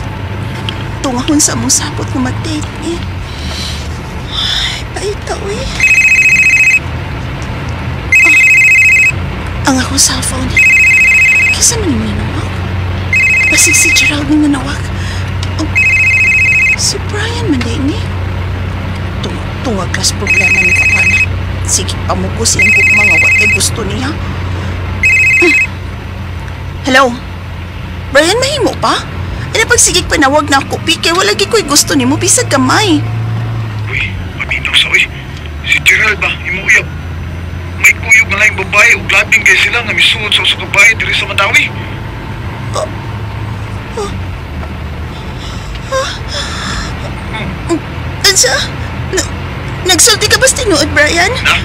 tungahon sa mong sapot nga mag-date ni. Ay, paita, uy. Ang akong cellphone. Kisa man yung nanawag. Basig si Gerald yung nanawag. Oh, si Brian man din eh. Tungag kas problema ni Kapana. Sige, pamuko siyang kung mga wat ay gusto niya. Hello? Brian, mahimo pa? Ano pagsigig panawag na ako, Pike, wala ko'y gusto ni mo, bisag gamay. Uy, mabitaw sa uy. Si Gerald ba, imuuyab. May kuyog na lang babae ug labing kay sila nga misuod sa usa ka bahay diri sa Mandawi. Unsa? Nagsulti ka ba sa tinuod, Brian? Na?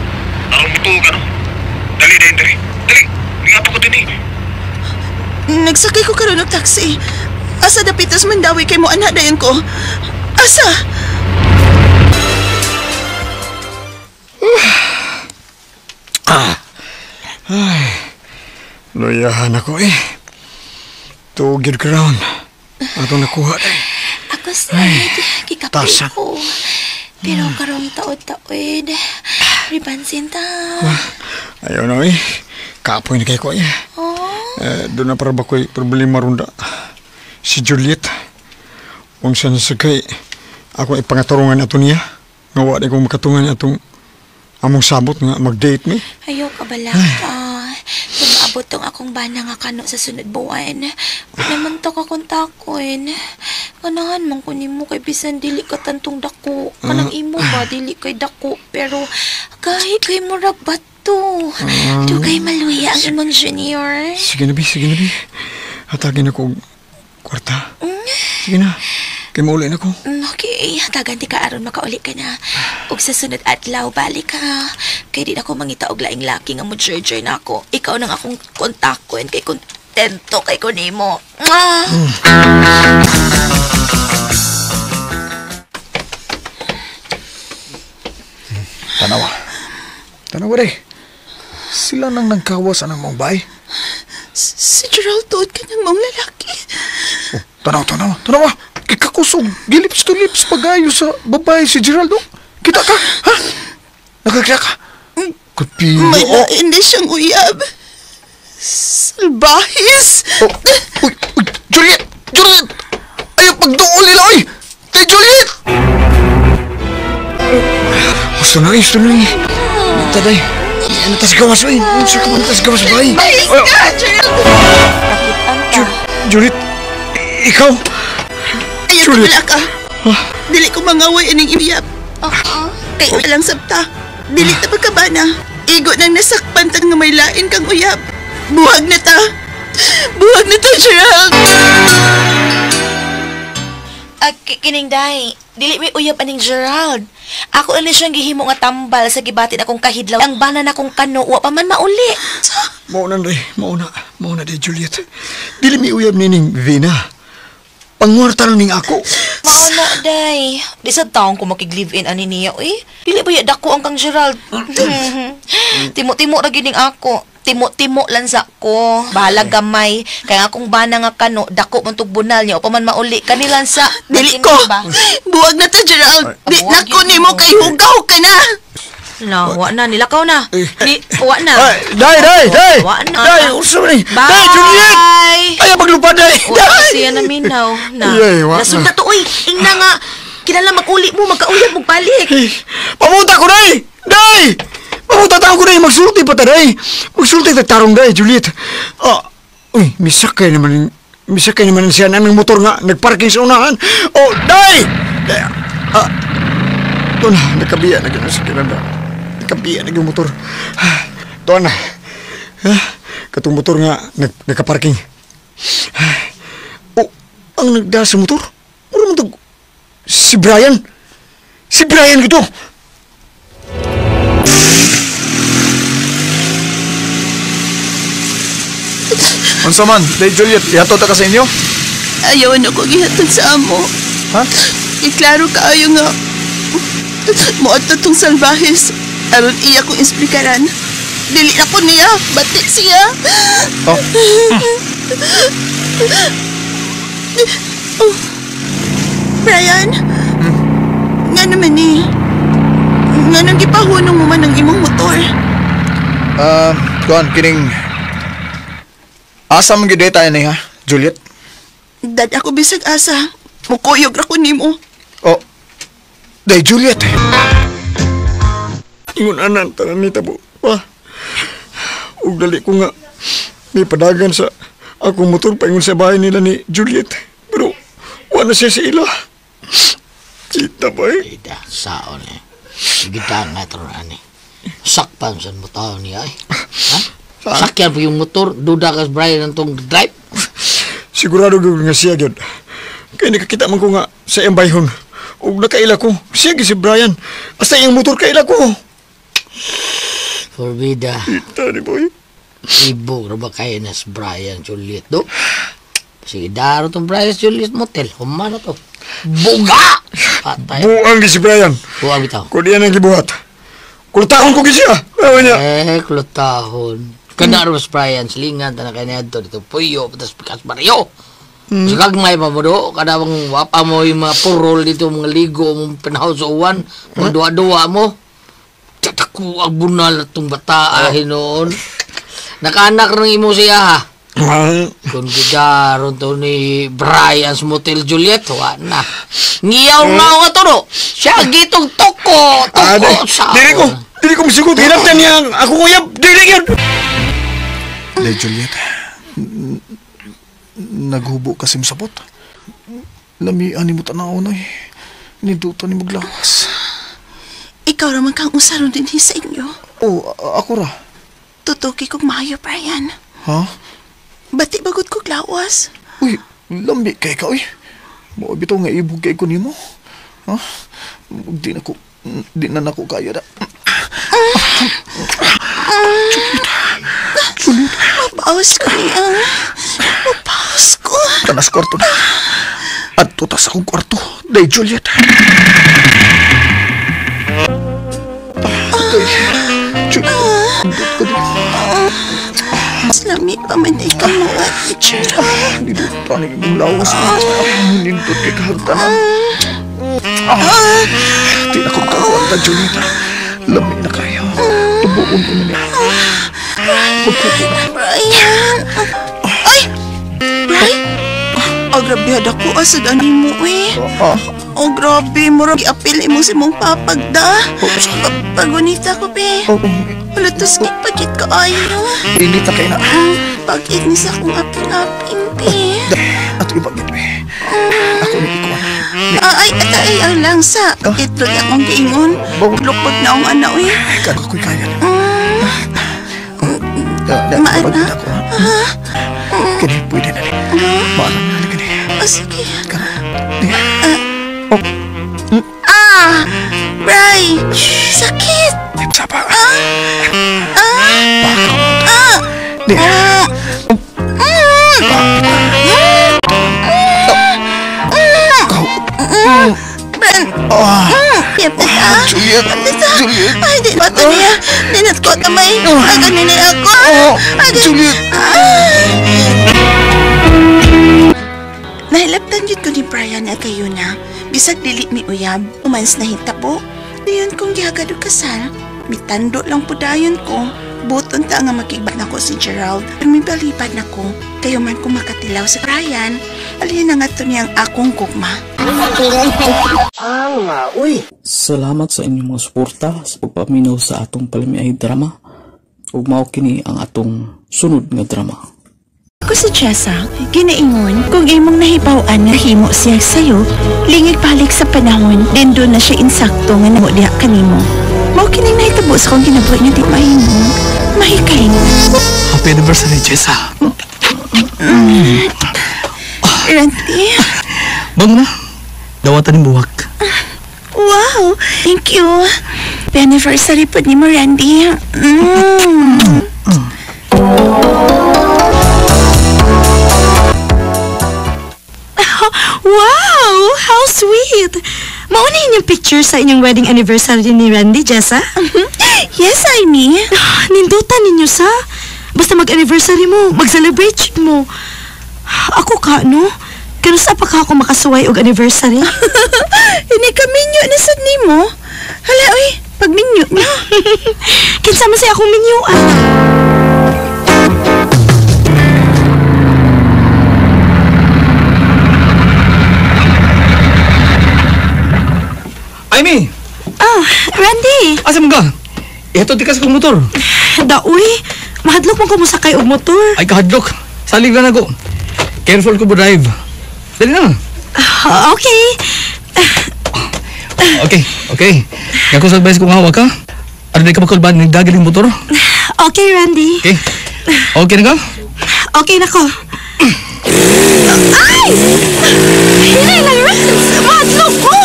Aron mo tuog ano? Dali dayon diri. Dali, ningapo ko dinhi. Nagsakay ko karon og taxi. Asa dapitas Mandawi kay mo ana dayon ko. Asa? Ay, luyahan ako eh. Tugid crown. Atong nakuha eh. Ako sad, kikapoy ko. Pero karong taod-taod, ribansin ta. Ayaw na eh. Kapoy na kayo ko eh. Oh. Doon na para ba ko'y problema ronda. Si Juliet. Unsa na sa kay ako ipangaturungan ato niya. Nga wa di ko makatungan atong among sabot nga mag-date mi. Ayaw ka balak ka. Kung maabot tong akong bana nga kano sa sunod buwan. Naman to ka kung takoin. Kanahan man ko nimo kay bisan dili ka tantong dako. Kanang imo ba dili kay dako pero gahi kay murag bato. Dugay maluya ang imong junior. Sige na bi, sige na bi. Hatagin ako kwarta. Sige na. Kay mauli na ko. Okay, hatagan ti ka aron makauli ka na. Ug sa sunod adlaw balik ka. Kay di na ko mangita og laing laki nga mo joy na ako. Ikaw nang akong kontakon kay kontento kay ko nimo. Mwah! Tanawa. Tanawa day. Sila nang nangkawas anang mong bay. Si Gerald tuod ka ng mong lalaki. Oh, tanawa, tanawa, tanawa. Kikakusog, gilips to lips pagayo sa babae si Geraldo. Kita ka, ha? Nakakita ka? Kapilo. May lain na siyang uyab. Salbahis! Oh, uy, uy, Juliet! Juliet! Ayaw pagduol nila, uy! Kay Juliet! Gusto na, gusto na. Taday, ano tas gawas, uy? Ano sa kaman tas gawas, bay? Bahis ka, Gerald! Juliet, ikaw? Ayaw ka wala ka. Dili ko mangaway aning iyap. Kay walang sabta. Dili ta pagkabana. Igo nang nasakpan ta nga may lain kang uyab. Buhag na ta. Buhag na ta, Gerald! Kining day, dili may uyab aning Gerald. Ako na siyang gihimo nga tambal sa gibatin akong kahidlaw. Ang bana na akong kano, wa pa man mauli. Mauna na, mauna. Mauna day, Juliet. Dili may uyab nining Vina. Pangwarta lang ning ako. Mauna, day. Di sa taong ko makig-live-in ani niya, uy. Dili ba ya dako ang kang Gerald? Timo-timo ra gining ako. Timo-timo lang sa ko. Bahala gamay. Kaya akong bana nga kano, dako man tog bunal niya. O pa man mauli. Kanilan sa... Dili ko. Buwag na ta, Gerald. Di na ko nimo kay hugaw ka na. Na, wa na. Nilakaw na. Ni, wa na. Day, day, day! Wa na. Day, usa man ni. Bye! Day, Juliet! Ayaw maglupad, day! Wa siya na minaw. Na. Nasunda to, uy. Ingna nga. Kinala mag-uli mo, magkauyab mo balik. Pamunta ko, day! Day! Pamunta ta ko, day! Magsulti pa ta, day! Magsulti ta tarong, day, Juliet. Uy, misakay naman Misakay naman siya ng motor nga nagparking sa unahan. Oh, day! Ito na, nakabiya na gano'n sa kinanda. Nakabiya na yung motor. Ito na. Katong motor nga nagkaparking. Oh, ang nagdala sa motor? Mura man to. Si Brian! Si Brian gito! Unsa man, Day Juliet, ihatod ta ka sa inyo? Ayaw na ko gihatod sa amo. Ha? Iklaro kaayo nga moadto tong salbahes aron iya kong esplikaran. Dili na ko niya, bati siya. Oh. Oh. Brian? Nga naman eh. Nga nang gipahunong mo man ang imong motor. Kuan, kining... Asa man gyud tayo ni ha, Juliet? Dad ako bisag asa. Mukuyog ra ko nimo. Oh. Day Juliet. Ingon anan tanan ni tabo. Wah. Ug dali ko nga may padagan sa akong motor paingon sa bahay nila ni Juliet. Pero wala siya sa ila. Kita ba eh? Kita, saon eh. Gita nga taron ani. Sakpan sa mo tao niya eh. Ha? Sakyan po yung motor, duda ka Brian ang tong drive. Sigurado gyud nga siya gyud. Kaya nakakita man ko nga sa iyang bayhon. Ug nakaila ko, siya gyud si Brian. Hasta iyang motor kaila ko. Forbida. Kita ni boy. Ibog ra ba kayo na si Brian Juliet do? Sige, daro tong Brian Juliet Motel. Humano to. Buga! Patay. Buang gyud si Brian. Buang bitaw. Kung diyan ang gibuhat. Kultahon ko gyud siya. Ayaw niya. Eh, kultahon. Kanaro si Brian, silingan, tanakay niya dito, dito puyo, patas pikas baryo. Sa kagmay pa mo do, kadawang wapa mo yung mga purol dito, mga ligo, mga panahon sa uwan, mga duwa-duwa mo. Tataku ang bunal na itong bata, noon. Nakaanak ng imo siya, ha? Kung gidaron to ni Brian sa Motel Juliet, wa na. Ngiyaw nga nga to, no? Siya gitong toko, toko sa... Dili ko masugot, hinaptan niya ako kuyab, dili yun! Day Juliet, naghubo kasi sabot. Lamian ni mo tanaw na eh. Nidutan ni maglawas. Ikaw raman kang usaron din sa inyo. Oh, ako ra. Tutuki kong maayo, Brian. Ha? Bati bagod kong lawas. Uy, lambi kay ka, uy. Mao bitaw nga ibog kay ko nimo. Ha? Di na nako kaya da. Juliet. Mabawas ko niya. Mabawas ko. Tanas kwarto na. Adto ta sa akong kwarto. Day Juliet. Day Juliet. Andot ko din. Mas lami pa man ay kamuat ni Gerald. Nindot pa ni imong lawas. Nindot kay kahagtanan. Di na kong kakuwanta, Juliet. Lami na kayo. Tubuon ko na niya. Brian! Ay! Brian? Oh, grabe ako. Asad ani mo eh. Oh, grabe. Murag iapil mo si mong papagda. Pagunita ko, be. Wala tos pagit ko ayo. Init na kayo na. Pagit ni sa akong aping-aping, be. Ato ibagit, be. Ako ni ikuan. Ay, ay, ay, lang sa. Itlog akong giingon. Lukbag na akong ana, eh. Kaya ako'y kaya na. Maana? Kini, pwede na rin. Maana na kini. Oh, sige. Ah! Bray! Sakit! Sapa! Ah! Di. Ah! Juliet! Juliet! Ay, di ba ito niya? Dinat ko tamay. Aga nini ako. Aga. Juliet! Nahilaptan yun ko ni Brian at kayo na. Bisag dili mi uyab, umans na hitabo. Dayon kong gihagad og kasal. Mitando lang po dayon ko. Buton ta nga makigbat na ko si Gerald. Pero mibalipan na ko. Kayo man kung makatilaw sa Brian. Alin na nga to niyang akong gugma. Salamat sa inyong mga suporta sa pagpaminaw sa atong palamiay drama. Ug mao kini ang atong sunod nga drama. Ako si Jessa, ginaingon, kung imong nahibaw-an nga himo siya sayo, lingig balik sa panahon, din doon na siya insakto nga namo diha kanimo. Mao kining nahitabo sa kong kinabuhi nga di mahimo. Mahikaling. Happy anniversary, Jessa. Randy. Bango na. Dawatan ni buwak. Wow! Thank you. Happy anniversary po ni mo, Randy. Wow! How sweet! Mauna inyong picture sa inyong wedding anniversary ni Randy, Jessa? Yes, Amy. Nindutan ninyo sa. Basta mag-anniversary mo, mag-celebrate mo. Ako ka, no? Kanusa pa ka ako makasuway og anniversary? Hindi ka minyo na sad nimo. Hala, oy, pagminyo na. Kinsa man say akong minyo, ah. Amy! Ah, Randy! Asa man ka? Ito, di ka sa kong motor. Daoy, mahadlok man ko mosakay og motor. Ay, kahadlok. Salig lang ako. Careful ko po drive. Dali na. Okay. Okay, okay. Nga ko sa advice kung hawak ka. Ano di ka makulban ng dagaling motor? Okay, Randy. Okay. Okay na ka? Okay na ko. Ay! Hinay lang, Rans! Mahadlok ko!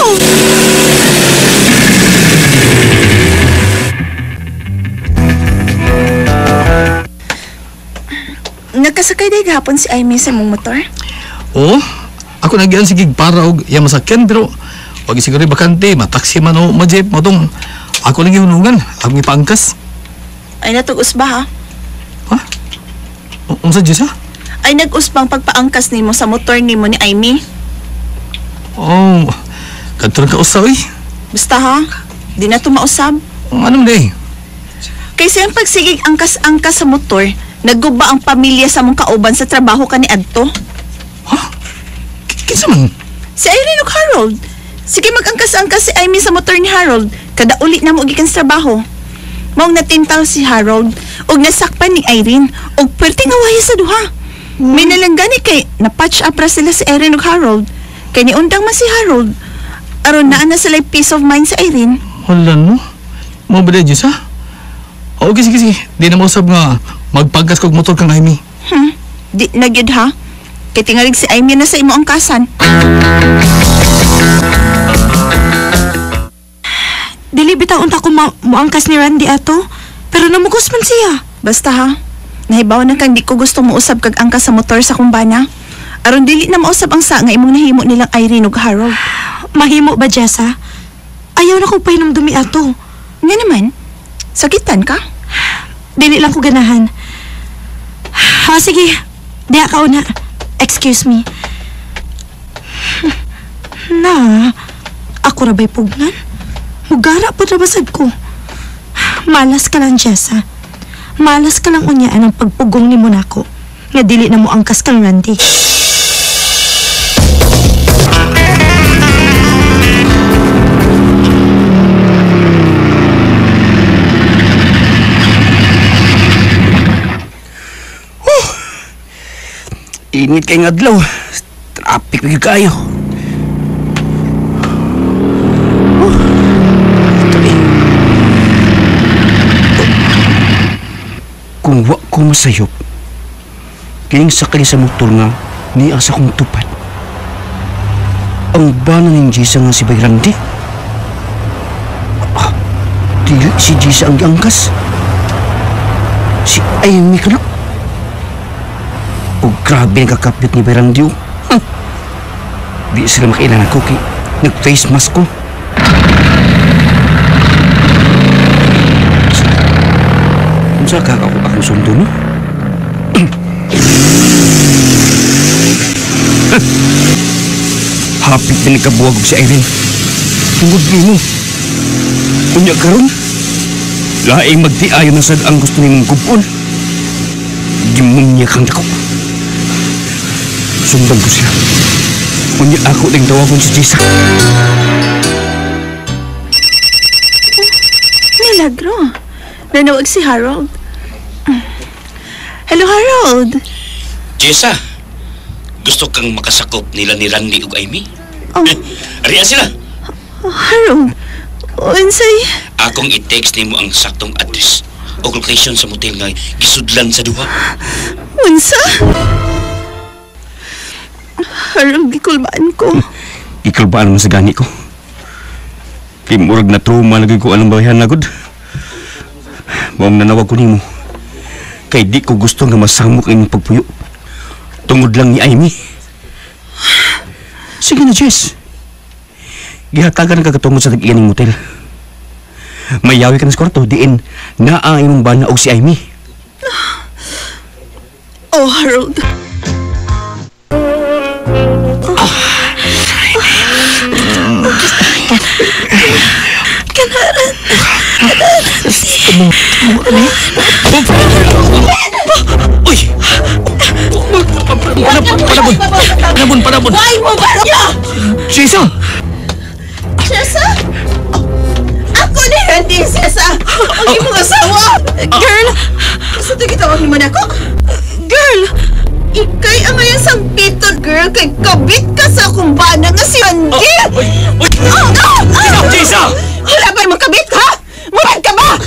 Nagkasakay day gahapon si Amy sa mong motor? Oo. Ako nagyan sige para og iya masakyan pero wag siguro bakante, mataksi man o ma-jeep mo tong ako lang gihunungan, akong ipangkas. Ay natug-usba ha? Ha? Unsa Jessa? Ay nag-usbang pagpaangkas nimo sa motor nimo ni Amy. Oh, kadto ka usa oy. Basta ha, di na to mausab. Anong day? Kaysa ang pagsigig angkas-angkas sa motor, nagguba ang pamilya sa mong kauban sa trabaho ka ni adto. Ha? Kinsa man? Si Irene ug Harold. Sige mag-angkas-angkas si Amy sa motor ni Harold. Kada uli na mo gikan sa trabaho. Maong natintal si Harold ug nasakpan ni Irene ug perting awaya sa duha. May nalanggani kay na-patch up ra sila si Irene ug Harold. Kay niundang man si Harold. Aron naa na sila peace of mind sa Irene. Hala no. Mo ba Diyos ha? Okay, sige, sige. Di na mausab nga magpagkas kog motor kang Amy. Di na gyud ha. Kay tingalig si Amy na sa imo angkasan. Dili bitaw unta ko moangkas ni Randy ato. Pero namugos man siya. Basta ha. Nahibaw na kang di ko gusto mousab kag angkas sa motor sa kumbana. Aron dili na mausab ang sa nga imong nahimo nilang Irene ug Harold. Mahimo ba, Jessa? Ayaw na ko pahinumdumi ato. Nga naman. Sakitan ka? Dili lang ko ganahan. Ha, sige. Diha ka una. Excuse me. Na, ako ra ba'y pugnan? Mugara po na basad ko. Malas ka lang, Jessa. Malas ka lang unyaan ang pagpugong ni Monaco. Nga dili na mo angkas kang Randy. Init kay ngadlaw. Traffic lagi kayo. Ito eh. Kung wa ko masayop, kining sakay sa motor nga niya sa kong tupad. Ang bana ning Jisa nga si Bay Randy. Ah, dili si Jisa ang giangkas. Si Amy ka na. O grabe nagkakapit ni Bay Randy. Huh. Di sila makailan ako kay nag-face mask ko. Unsa ka ako akong sundo no? Hapit na nagkabuwag si Irene. Tungod nimo. Unya karon, laing magtiayon na sad ang gusto nimong gubon. Gimunya kang dako. Sundan ko siya. Unya ako ding tawagon si Jessa. Milagro. Nanawag si Harold. Hello, Harold. Jessa, gusto kang makasakop nila ni Randy ug Amy? Oh. Ariya sila. Harold, unsay? Akong i-text nimo ang saktong address o location sa motel nga gisudlan sa duha. Unsa? Harold, gikulbaan ko. Gikulbaan mo sa gani ko. Kay murag na trauma lagi ko anong bayan na gud. Maong nanawag ko nimo. Kay di ko gusto nga masamok ang inyong pagpuyo. Tungod lang ni Amy. Sige na, Jess. Gihatagan ka katungod sa tag-iyaning motel. Mayawi ka na sa kwarto, diin naa ang imong bana og si Amy. Oh, Harold. Kanaran. Uy! Panabon! Panabon! Panabon! Why mo ba? Jessa! Jessa? Ako ni Randy, Jessa! Ang imong asawa! Girl! Sa ito gitawag ni mo na ako? Girl! Ikay ang ngayon sampiton, girl! Kay kabit ka sa akong bana nga si Randy! Jessa! Wala ba yung kabit, ha? Murag ka ba?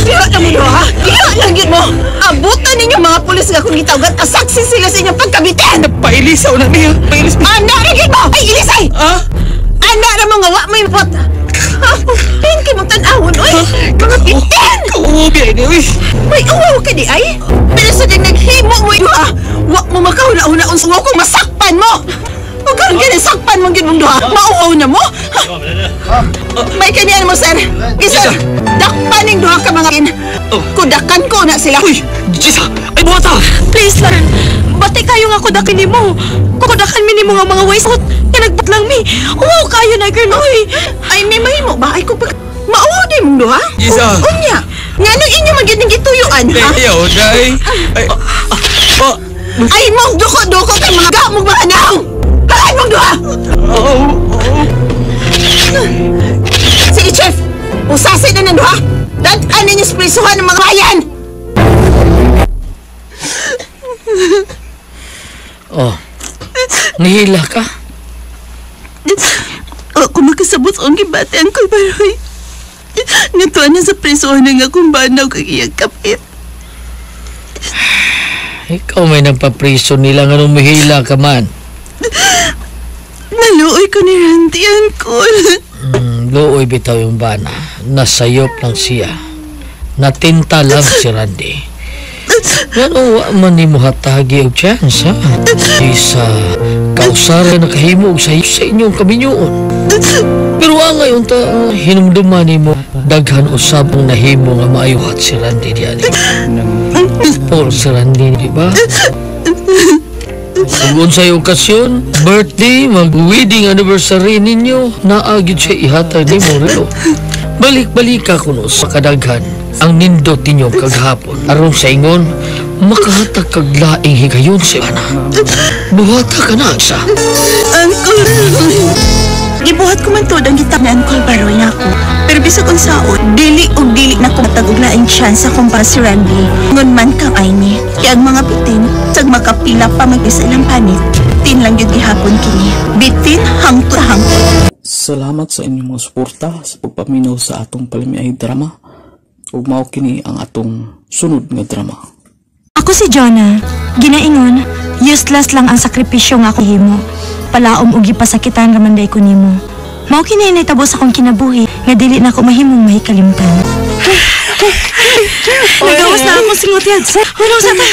Diha na mo, ha? Diha lang yun mo! Abutan ninyo mga pulis nga kung gitawagan, asaksi sila sa inyong pagkabitin! Pailisaw na niya! Pailis! Ana na yun mo! Ay, ilisay! Ha? Ana na mo nga, wa may pot! Pinky mong tan-awon, oy! Mga bitin! Kaubi ay ni, uy! May uwaw ka di ay? Pero sa din naghimo mo, ha? Wa mo makahuna-una unsa kung masakpan mo! Huwag karon ganun, sakpan mong gid mong duha. Mauaw na mo? May kanian mo, sir. Gisir, dakpan ning duha ka mga kin. Kudakan ko na sila. Uy! Jessa! Ay, buhata! Please lang, bati kayo nga kudakin ni mo. Kudakan mi nimo nga mga waste out. Nga nagbat lang mi. Uwaw kayo na, girl, uy! Ay, may mahimo ba? Ay, kung pag... Mauaw di mong duha? Jessa! Unya! Nga nung inyo man gid ning gituyuan, ha? Ayaw, day! Ay! Oh! Ay, mong duko-duko kay mga gamog mga naong! Halay mong duha! Sige, Chef! Usasin na ng duha! Dad-an ninyo sa prisuhan ng mga bayan! Oh, nihila ka? Ako makasabot ang gibati, Uncle Baroy. Natuwa na sa prisuhan ng akong banaw kag iyang kapit. Ikaw may nagpapriso nila nga nung mihila ka man. Naluoy ko ni Randy, Uncle. Luoy bitaw yung bana. Nasayop lang siya. Natinta lang si Randy. Ano, wa man ni mo hatagi og chance, ha? Isa, kausara na kahimo og sa inyong kaminyoon. Pero ang ngayon ta, hinumduman ni mo, daghan usab ang nahimo nga maayuhat si Randy diyan. Por si Randy, di ba? Kung unsay okasyon, birthday, mag-wedding anniversary ninyo, naagid siya ihatag ni mo relo. Balik-balik ka kuno sa kadaghan ang nindot ninyo kaghapon. Aron sa ingon, makahatag kag laing higayon sa ana. Buhata ka na sa. Uncle, gibuhat ko man to ang gitap ni Uncle Baroy na ako. Pero bisag unsaon, dili og dili na ko matag og laing chance akong para si Randy. Ngon man kang Amy, kaya ang mga bitin, sag makapila pa mag isa ilang panit. Tin lang gyud gihapon kini. Bitin hangtod hangtod. Salamat sa inyong mga suporta sa pagpaminaw sa atong palamiay drama. Ug mao kini ang atong sunod nga drama. Ako si Jonah. Ginaingon, useless lang ang sakripisyo nga ako himo. Palaom og gipasakitan raman day ko nimo. Mao kini nahitabo sa akong kinabuhi nga dili na ako mahimong mahikalimtan. Nagawas na akong singot yan. Wala sa ta.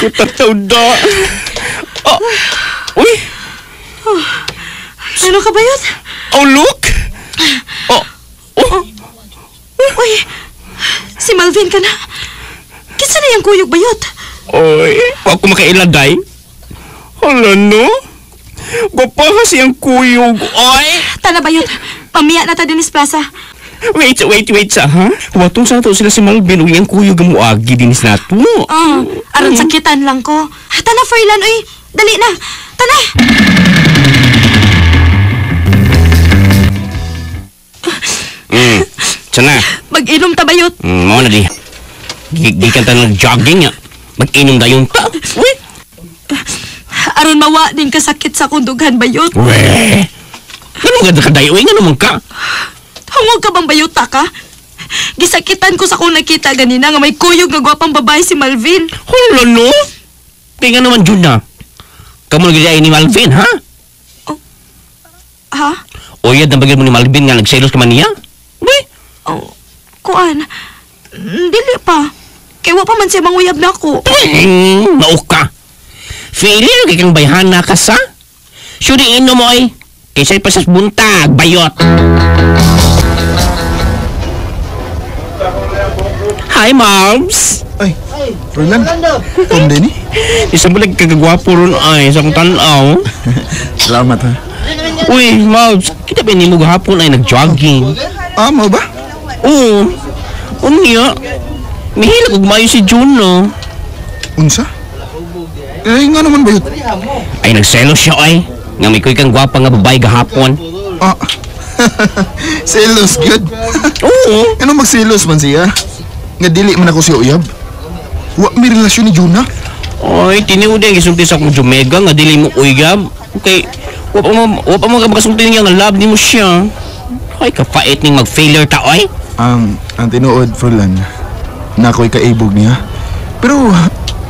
Kutataw da. Oh. Uy! Ano ka ba yun? Oh, look! Oh! Oh! Uy! Si Malvin ka na. Kinsa na yung kuyog bayot? Oy, wa ko makailaday. Hala no? Gwapa kasi ang kuyog. Oy! Tana bayot. Pamiya na ta dinis plaza. Wait, wait, wait sa ha? Watong sa nato sila si Malvin ug iyang kuyog ang muagi dinis nato. Oh, aron sakitan lang ko. Tana Ferlan, uy. Dali na. Tana. Sana. Mag-inom ta bayot. Mao na di. Gikan ta nag-jogging. Mag-inom dayon ta. Uy! Aron mawa din kasakit sa akong dughan, bayot. Weh! Ganun ka kadayo, uy, nga naman ka. Hungog ka bang bayuta ka? Gisakitan ko sa akong nakita ganina nga may kuyog nga gwapang babae si Malvin. Hala no? Tingnan naman, Juna. Kamu lagi ay ni Malvin, ha? Oh. Ha? Uyad na bagay mo ni Malvin nga nagselos ka man niya? Uy! Oh, kuan. Dili pa. Kaya wa pa man siya manguyab na ako. Mauka. Feeling kay kang bayhana ka sa? Suri ino mo ay. Kaysa pa sa buntag, bayot. Hi, Marbs. Ay, Roland. Tom din eh. Isang bulag kagagwapo ron ay sa akong tanaw. Salamat ha. Uy, Marbs, kita ba ni mo gahapon ay nag-jogging? Ah, mau ba? Oo. Unya. Mihilak og mayo si Juno. Unsa? Eh, nga naman ba yun? Ay, nagselos siya ay. Nga may kuy kang gwapa nga babae gahapon. Ah, selos, good. Oo. Ano magselos man siya? Nga dili man ako siya uyab. Wa may relasyon ni Juna. Ay, tiniod ang gisulti sa akong Jomega nga dili mo uyab. Okay, wa pa mo makasulti niya nga love nimo siya. Ay, kapait ning mag-failure ta, oy. Ang tinuod, Frolan, na ako'y kaibog niya. Pero,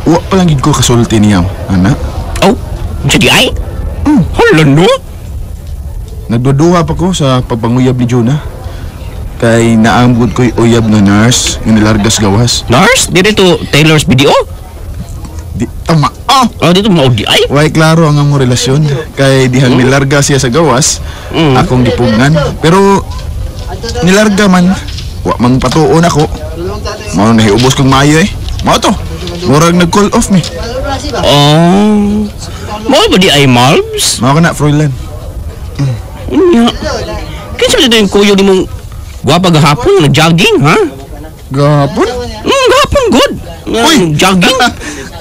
wa pa lang gid ko kasulti niya, ana. Oh, siya di ay? Hala no? Nagduduha pa ko sa pagpanguyab ni Juna. Kay naambod ko'y uyab na nurse nga nilargas gawas. Nurse? Dito to Taylor's video? Di, tama. Oh! Oh, dito mo di ay? Way klaro ang among relasyon. Kay dihang nilarga siya sa gawas, akong gipugnan. Pero nilarga man, wa man patuon ako. Mao na hiubos kong maayo eh. Mao to. Murag nag-call off mi. Oh. Mao ba di ay, Malbs? Mao ka na, Froilan. Unya. Kinsa ba dito yung kuyo di mong gwapa gahapon nag-jogging, ha? Gahapon? Gahapon, good. Uy! Jogging?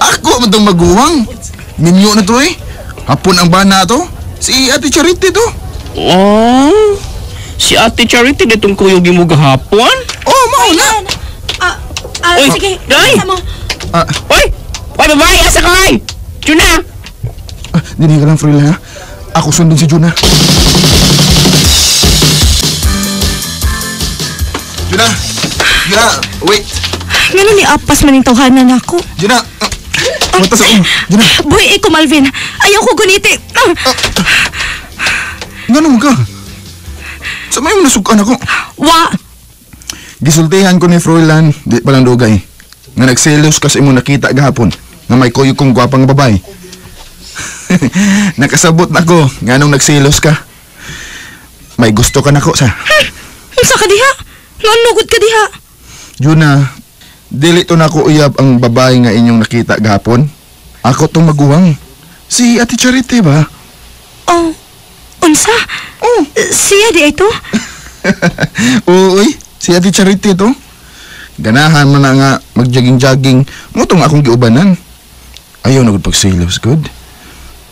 Ako man itong maguwang. Minyo na to eh. Hapon ang bana to. Si Ate Charity to. Oh. Si Ate Charity ditong kuyog mo gahapon? Oh, mao na. Uy, Sige, day! mo. Uy! Uy, babae! Asa ka ay? Juna! Dini ka lang, Frila, ha? Ako sundin si Juna. Juna! Juna! Wait! Ngano ni apas maning tawhanan ako? Juna! Mata sa um! Juna! Buhi ko, Malvin. Ayaw ko guniti. Ngano ka? Sa may mo nasukan ako. Wa! Gisultihan ko ni Froilan, di pa lang dugay. Nga nagselos kasi mo nakita gahapon nga may kuyog kong gwapang babae. Nakasabot na ko nganong nagselos ka. May gusto ka nako sa. Unsa ka diha? Nanugod ka diha? Juna, dili to nako uyab ang babae nga inyong nakita gahapon. Ako tong maguwang. Si Ate Charity ba? Oh, unsa? Oh. Siya di ay to? Uy, si Ate Charity to. Ganahan man na nga magjogging-jogging. Mo tong akong giubanan. Ayaw na gud pagselos, good.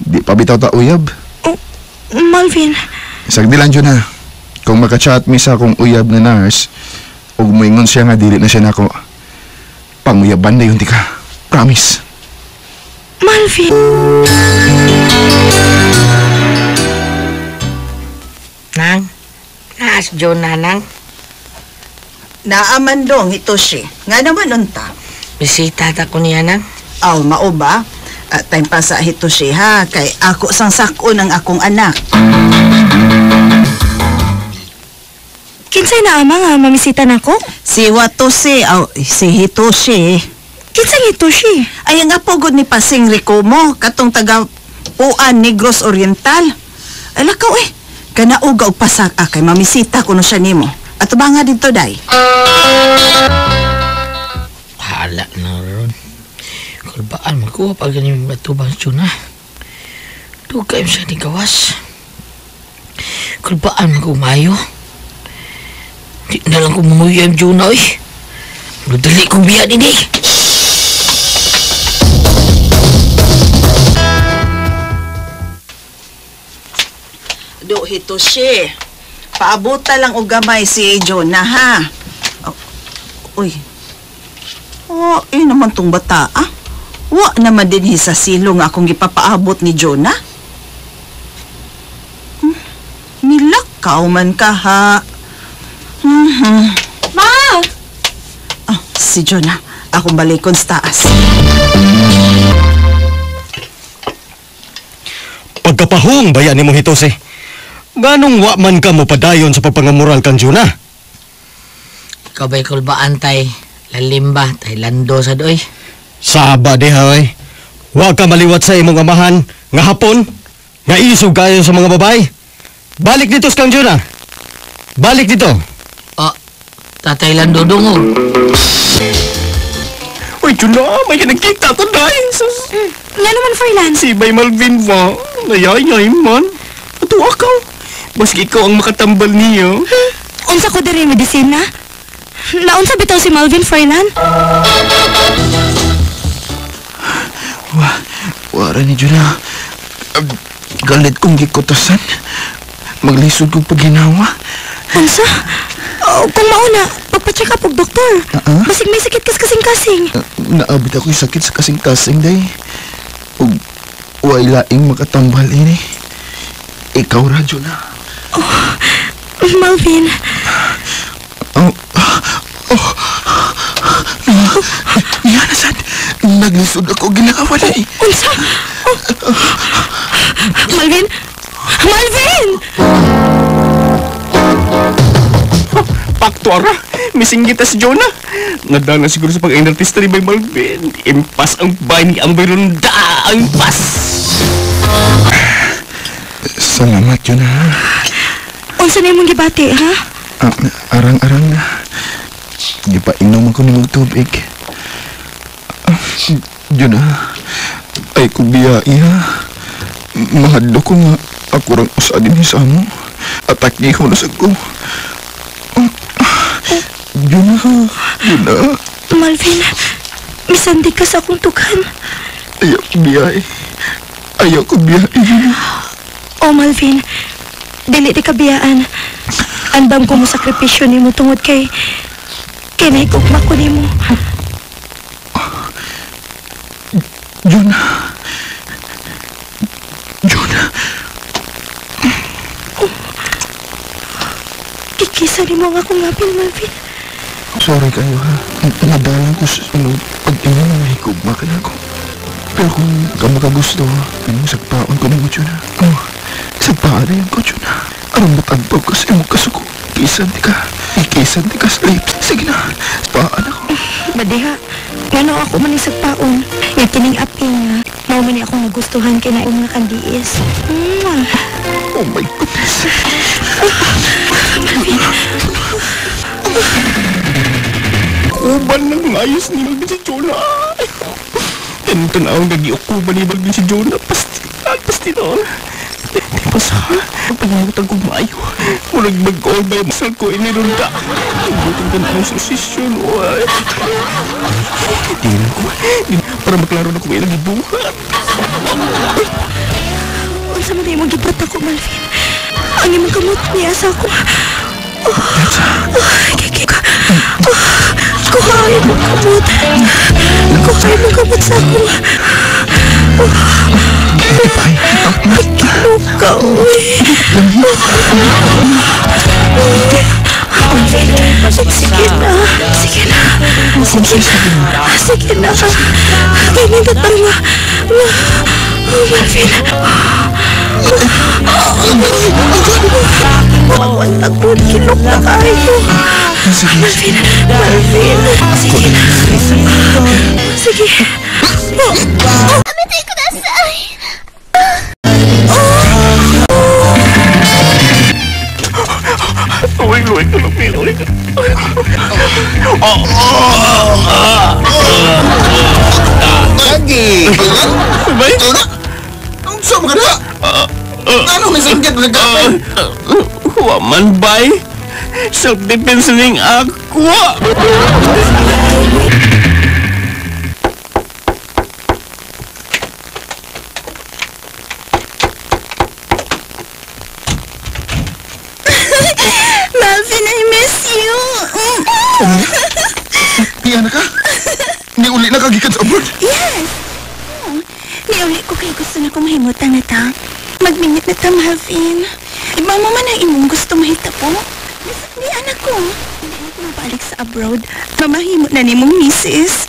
Di pa bitaw ta uyab. Oh, Malvin. Sagdilan Juna. Kung makachat mi sa akong uyab na nurse, ug moingon siya nga dili na siya nako. Panguyaban na yun ti ka. Promise. Malvin. Nang, naas Jonah, nang. Naaman dong, Hitoshi. Nga naman unta. Bisita ta ko niya, nang. Aw, mao ba? Time pa sa Hitoshi, ha? Kay ako sang sakon ang akong anak. Kinsay na ama nga mamisita nako? Si Watose, aw, si Hitoshi. Kinsay Hitoshi? Ay, ang apogod ni Pasing Ricomo, katong taga Puan Negros Oriental. Ay, lakaw eh. Kanauga og pasak, kay mamisita kuno siya nimo. Ato ba nga dito, day? Hala na ron. Kulbaan, magkuha pag ganyan matubang siya na. Dugay siya ni gawas. Kulbaan, magkumayo. Di na lang kumumuya yung Juna, oy. Madali kong biya din eh. Do, Hitoshi. Paabuta lang og gamay si Jonah, ha? Oh, uy. Oh, eh naman tong bata, ah. Wa naman din sa silong akong gipapaabot ni Jonah. Nilakaw man ka ha. Ma! Oh, si Jonah. Akong balikon sa taas. Pagkapahong bayan ni mong hitose. Ganong wa man ka mo padayon sa pagpangamural kang Jonah? Ikaw ba'y kulbaan tay? Lalimba, tay lando sa doy. Saba di hoy. Wa ka maliwat sa imong amahan nga hapon, nga isog kayo sa mga babae. Balik dito sa kang Jonah. Balik dito. Oh, tatay lando dungog. Uy, Jonah, may nagkita to dahil. Nga naman, Fernan. Si Bay Malvin ba? Nayayay man. Ato akaw. Maski ikaw ang makatambal niyo. Unsa ko diri medisina? Naunsa bitaw si Malvin, Fernan? Wara ni Jonah. Galit kong gikutasan. Maglisod kong paghinawa. Unsa? Oh, kung mauna, pagpa-check up og doktor. Basig may sakit kas kasing-kasing. Naabit ako'y sakit sa kasing-kasing, day. Ug way laing makatambal ini. Ikaw ra, Jonah. Oh, Malvin. Oh, oh. Yan na sad. Naglisod ako ginawa na eh. Unsa? Oh. Malvin! Malvin! Pakto ara, missing kita si Jonah. Nadala siguro sa pag-inartista ni Bay Malvin. Impas ang bay ni Ambay Ronda. Impas! Salamat, Jonah. Unsa na imong gibati, ha? Arang-arang na. Gipainom ako nimong tubig. Jonah, ay ko biyai, ha? Mahadlo ko nga ako rang usa din sa mo. Atake ko na sa ko. Jonah, Jonah. Malvin, misandi ka sa akong tukan. Ayaw ko biyai. Ayaw ko biyai. Oh, Malvin, dili di ka biyaan. Andam ko mo sakripisyo nimo tungod kay nahigugma ko nimo. Jonah. Jonah. Oh. Kikisa nimo ang akong ngapil, Malvin. Sorry kayo, ha? Nadalang ko sa pag-ina na nahigugma ka na ako. Pero kung ka makagusto, anong sagpaon ko nimo, Jonah? Oh, sagpaan na yan ko, Jonah. Aron matagpag ko sa imong kasuko. Kisan di ka. Ikisan di ka sa lips. Sige na, sagpaan ako. Badiha, ngano ako man sagpaon. Nga kining aping nga, mao man ni akong nagustuhan kay na imong nakandiis. Oh my goodness. Malvin. Uban ng ayos ni Malvin si Jonah. Ganito na ang nagiukuban ni Malvin si Jonah. Pastilan, pastilan. Di pa sa pangyayutang kong maayo. Murag mag-all by masal ko inirunda. Ibutang ka na ang susisyon. Di lang ko. Para maklaro na kung ilang ibuhat. Unsa man imong gibuhat ako, Malvin? Ang imong kamot niya sa ako. Kuha ang imong kamot. Kuha ang imong kamot sa ako. Ka, uy. Sige na. Sige na. Sige na. Sige na. Kaya nang nga. Oh, Malvin. Magwantag po. Kilok na kayo. Malvin. Malvin. Sige na. Sige. Lagi. Bay? Unsa man ka? Ano may sanggit na gapay? Wa man bay. Self-defense ning ako. Malvin, I miss you. Niya na ka? Ni uli na ka gikan sa abroad? Yes. Himutan na ta. Magmingit na ta, Malvin. Iba mo man ang imong gusto mahitabo. Ni anak ko. Hindi na ko mabalik sa abroad. Mamahimo na ni mong misis.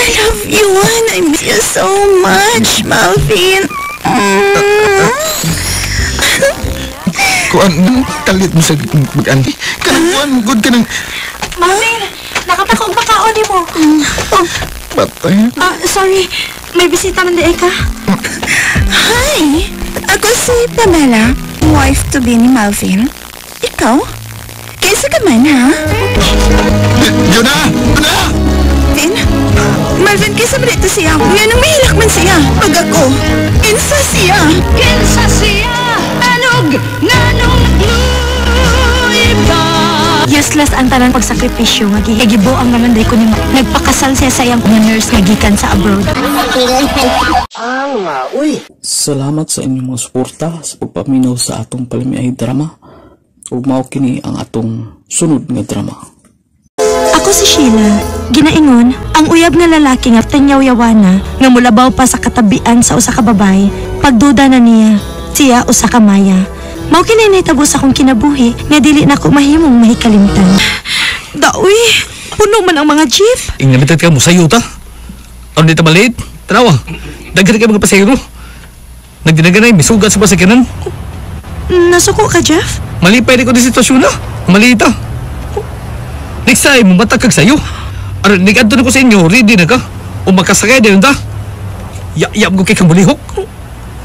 I love you and I miss you so much, Malvin. Kuan, kalit mo sa mag-andi. Kanang kuan, good ka ng... Malvin, nakapako ang pakaon ni mo. Oh. Patay. Sorry, may bisita man di ka. Hi! Ako si Pamela, wife to be ni Malvin. Ikaw? Kaysa ka man, ha? Yun na! Yun na! Malvin? Malvin, kaysa ba dito siya? Ngayon ang mahilak man siya. Pag ako, kinsa siya? Kinsa siya? Anog! Nganong nagluy pa? Useless ang tanang pagsakripisyo nga gigibo ang naman day ko ni nagpakasal siya sa iyang mga nurse nga gikan sa abroad. Salamat sa inyong mga suporta sa pagpaminaw sa atong palamiay drama. Ug mao kini ang atong sunod nga drama. Ako si Sheila. Ginaingon, ang uyab nga lalaki nga tanyaw-yawana nga mulabaw pa sa katabian sa usa ka babae, pagduda na niya, siya usa ka maya. Mao kini nahitabo sa akong kinabuhi nga dili na ko mahimong mahikalimtan. Daoy, puno man ang mga jeep. Ingamitat ka mo sayo ta. Aron di ta malit. Tanawa. Daghan kay mga pasahero. Nagdinaganay misugat sa pasakyanan. Nasuko ka, Jeff? Malipay di ko di sitwasyon na. Malita. Next time, mumatag kag sayo. Aron nigadto na ko sa inyo, ready na ka. O makasakay din ta. Yap ko kay kamulihok.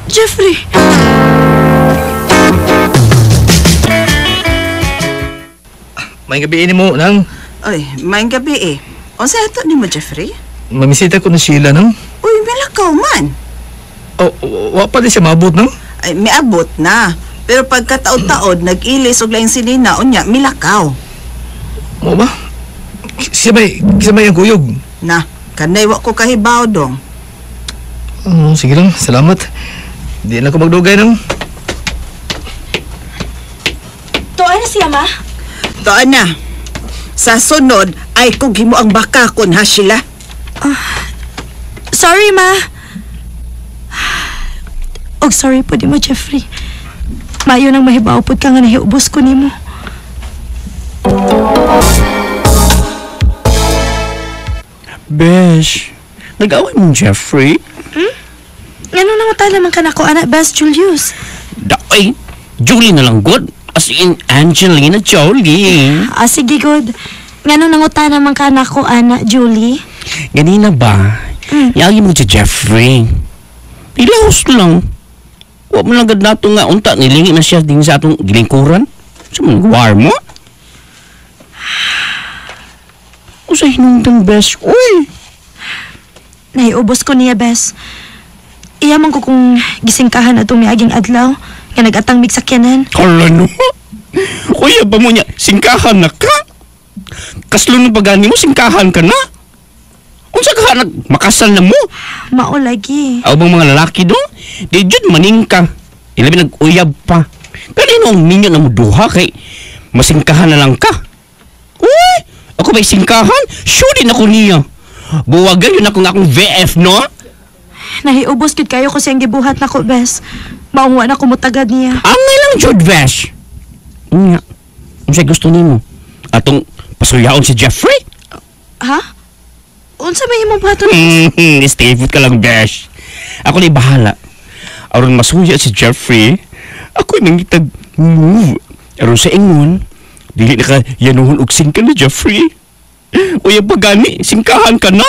Jeffrey. May gabi ini mo nang. Oy, may gabi eh. Unsa ato nimo, Jeffrey? Mamisita ko na Sheila nang. Uy, milakaw man. Oh, wa pa di siya maabot nang. Ay, miabot na. Pero pagkataod-taod, nag-ilis og laing sinina, unya, milakaw. Mo ba? Siya may ang kuyog. Na, kanay wa ko kahibaw dong. Oh, sige lang, salamat. Di na ko magdugay nang. Tuan na siya, ma? Tuan na. Sa sunod, ay kung himo ang baka kun ha, Sheila. Sorry, ma. Og sorry po di mo, Jeffrey. Mayo nang mahibaw pod ka nga nahiubos ko nimo. Besh, nag-away mo Jeffrey? Hmm? Ano nang utala man ka nako, anak, Best Julius? Daoy, Julie na lang good. As in Angelina Jolie. Ah, sige, good. Ngano nang utala man ka nako, anak, Julie? Ganina ba? Yagi mo si Jeffrey. Ilaos lang. Wa man lang gad nato nga unta nilingi na siya din sa atong gilingkuran. Sa man war mo? Usa hinungdan, Bes. Uy! Naiubos ko niya, Bes. Iya man ko kung gisingkahan atong miaging adlaw nga nagatang mig sakyanan. Hala no. Kuya ba mo niya, singkahan na ka? Kaslon ng pagani mo, singkahan ka na? Unsa ka nag makasal na mo? Mao lagi. Aw bang mga lalaki do? Di jud maning ka. Ilabi nag-uyab pa. Kanino ang ninyo na mo duha kay masingkahan na lang ka? Uy! Ako ba'y singkahan? Sure din ako niya. Buwagan yun ako nga akong VF, no? Nahiubos gud kayo ko siyang gibuhat nako, Bes. Maungwa na ko mutagad niya. Angay lang jud, Bes. Unya. Unsay gusto nimo? Atong pasuyaon si Jeffrey? Ha? Unsa may imong buhaton? Stay put ka lang, Besh. Ako na'y bahala. Aron masuya si Jeffrey, ako'y nangitag move. Aron sa ingon, dili na ka yanuhon og singka ni Jeffrey. Uy, pagani, singkahan ka na.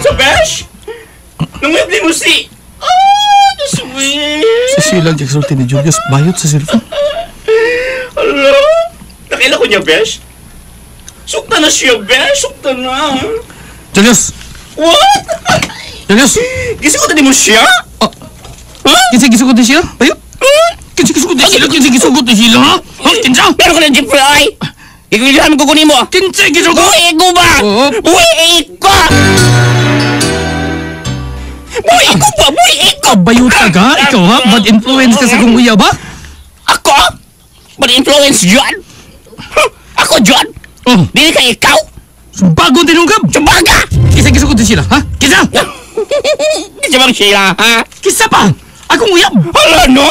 So, Besh? Nangibli mo si... Oh, the sweet! Si Sheila ang gisulti ni Julius bayot sa cellphone. Hello? Nakila ko niya, Besh? Sukta na siya, Besh! Sukta na! Julius! What? Julius! Gisugot na mo siya? Oh. Huh? Kinsa gisugot ni siya? Bayot? Kinsa gisugot ni sila? Kinsa gisugot ni sila? Ha? Kinsa? Meron ka ng Jeffrey, ay! Ikulihan ko kunin mo! Kinsa gisugot? Buhi ko ba? Buhi ko! Buhi ko ba? Buhi ko! Bayot ka? Ikaw ha? Bad influence ka sa kong uya ba? Ako? Bad influence yan? Ako, John? Oh. Dili ka ikaw? Bagong tinungkab! Sumbaga! Kisa gisugot si Sheila, ha? Kisa! Kisa bang Sheila, ha? Kisa pa! Akong uyab! Hala, no?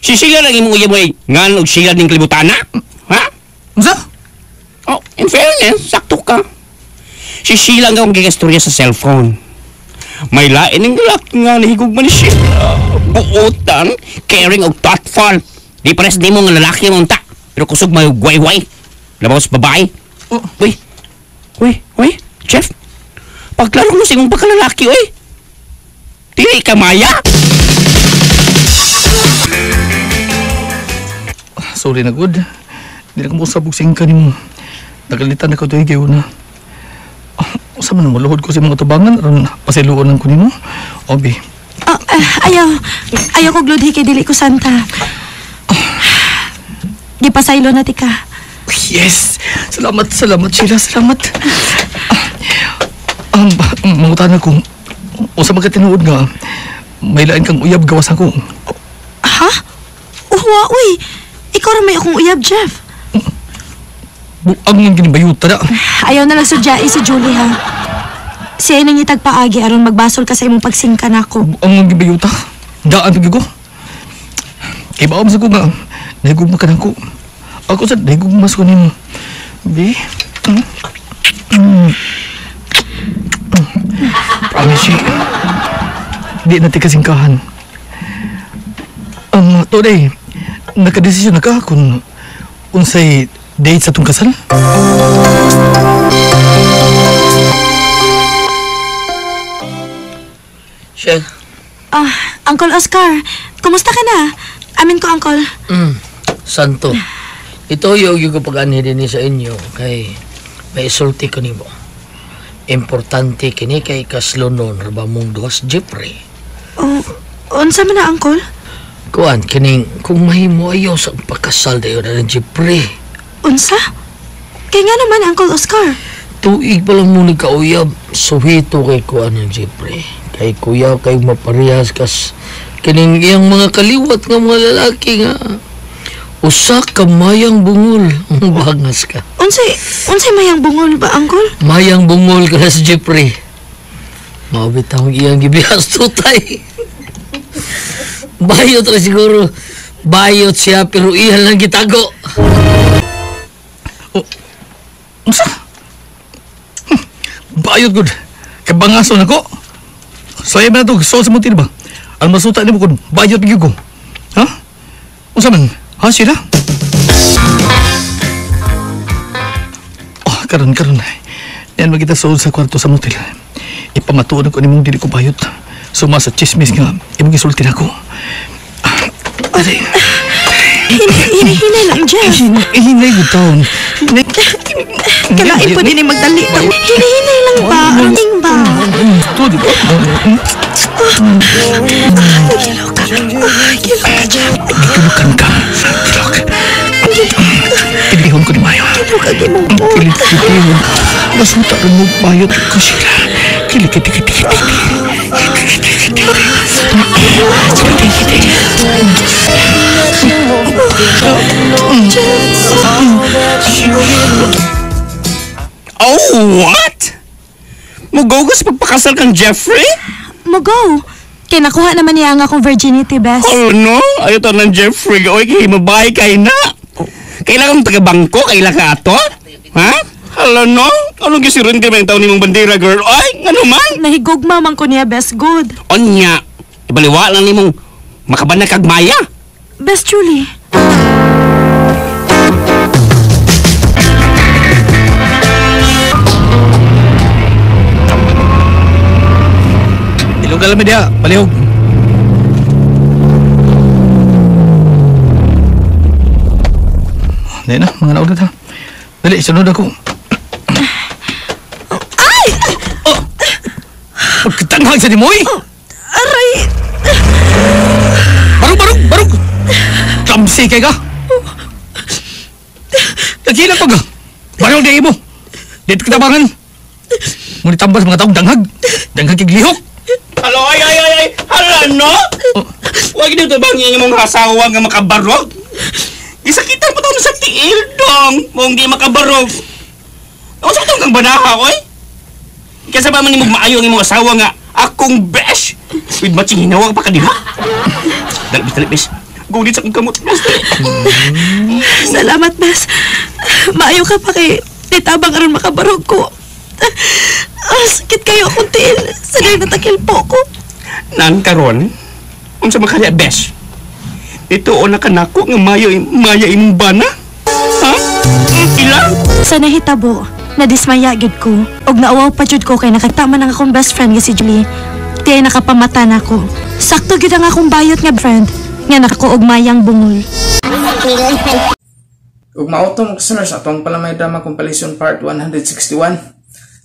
Si Sheila lang imong uyab mo eh. Ngan og Sheila ning kalibutana? Ha? Unsa? Oh, in fairness, sakto ka. Si Sheila ang akong gigastorya sa cellphone. May lain ng lalaki nga nahigugma ni Sheila. Buotan, caring og thoughtful. Di pares di mo nga lalaki mong ta. Pero kusog may wayway. Labaw sa babae. Oh. Uy, uy, uy, Jeff. Pagklaro mo sa imong pagkalalaki, uy. Dili ka maya. Sorry na, good. Di na ko mausap og singka nimo. Nagalitan na ko tuig kayo na. Usa man maluhod ko sa imong atubangan aron pasiluon ang ko nimo. Obi. Ayaw. Ayaw ko gludhi kay dili ko santa. Gipasaylo na tika. Yes! Salamat, salamat, Sheila. Salamat. Mangutan ako. Usa man ka tinuod nga may lain kang uyab gawas ako. Ha? Uwa, uy. Ikaw ra may akong uyab, Jeff. Buang nga ginibayuta na. Ayaw na lang sudyai si Julie, ha? Siya ay nangitag paagi aron magbasol ka sa imong pagsingka nako. Buang nga ginibayuta. Daan pag ko. Kay baom sa ko nga nahigugma ka nako. Ako sa nahigugma sa ko nimo. Bi? Promise you. Di natin kasingkahan. Today, nakadesisyon na ka kung unsay date sa itong kasal? Shell. Uncle Oscar, kumusta ka na? Amin ko, Uncle. Santo. Ito yung yung pag-anhi din sa inyo kay may isulti ko nimo. Importante kini kay kaslonon raba mong duwas Jeffrey. Oh, unsa man na, Uncle? Kuan kining kung mahimo ayaw sa pagkasal dayon na Jeffrey. Unsa? Kay nga naman, Uncle Oscar. Tuig pa lang mo nagkauyab. Suhito kay kuan ng Jeffrey. Kay kuya kay maparehas kas kining iyang mga kaliwat nga mga lalaki nga usa ka mayang bungol. Bangas ka. Unsay mayang bungol ba, Uncle? Mayang bungol ka na si Jeffrey. Mabit ang iyang gibihas tutay. Bayot ra siguro. Bayot siya pero iyan lang gitago. Oh, unsa? Bayot gud. Kabangason ako. So ay man to, so sa mo ba? Ang masuta nimo kun bayot gyud ko. Ha? Unsa man? Ha, Sheila? Oh, karon. Yan magita sa kwarto sa motel. Ipamatuon ko nimong dili ko bayot. Suma sa chismis nga imong gisulti nako. Aray. Hinay lang, Jeff. Hinay gud taon. Hinay. Kalain po din magdali. Hinay lang ba? Ating ba? Ito, di ba? Nagilo ka. Gilo ka, Jeff. Gilukan ka. Gilok. Pilihon ko ni Mayo. Gilo ka, gimong po. Pilihon. Basuta rin mo bayot ko sila. Kilikiti-kiti-kiti. Oh, what? Mugo ka sa pagpakasal kang Jeffrey? Mugo? Kaya nakuha naman niya ang akong virginity, best. Oh, no? Ayaw to ng Jeffrey. Oy, kay mabahay kay na. Kailangan mong taga-bangko? Kailangan ka ato? Ha? Hala, no? Anong gisirin ka ba yung taon ni mong bandera, girl? Ay, ano man? Nahigugma man ko niya, best good. Onya, ibaliwa lang ni mong makabanag kag maya. Best truly. Ilog alam niya, palihog. Dali na, mga naulad ha. Dali, sunod ako. Ay! Oh! Pagkatanghag sa nimoy! Oh, aray! Barog, barog, barog! Clumsy kay ka! Naghilang pa ka! Barog na imo! Dito kitabangan! Ngunit tambas mga taong danghag! Danghag kay lihok! Halo, ay, ay, ay, ay! Hala, no? Huwag nito bang yung mong asawa nga makabarog? Isakitan pa taon sa tiil, dong. Mong di makabarog. Unsa tong kang banaha, oy? Kaysa ba man nimo maayo ang imong asawa nga akong besh? With matching hinawang pa ka diha. Dali, bes, dali, bes. Gunit sa akong kamot, bes, dali. Salamat, Bes. Maayo ka pa kay nitabang aron makabarog ko. Ah, sakit kayo akong tiil. Sagay natakil po ko. Nang karon, unsa man kaya, bes? Ito na kanako nga mayo maya imong bana? Ha? Ila? Sa nahitabo, nadismaya gyud ko. Og nauwaw pa jud ko kay nakakita man ang akong best friend nga si Julie. Di ay nakapamata na ko. Sakto gyud ang akong bayot nga friend nga nakakuog mayang bungol. Ug mao to, mga listeners, atong Palamay Drama Compilation Part 161.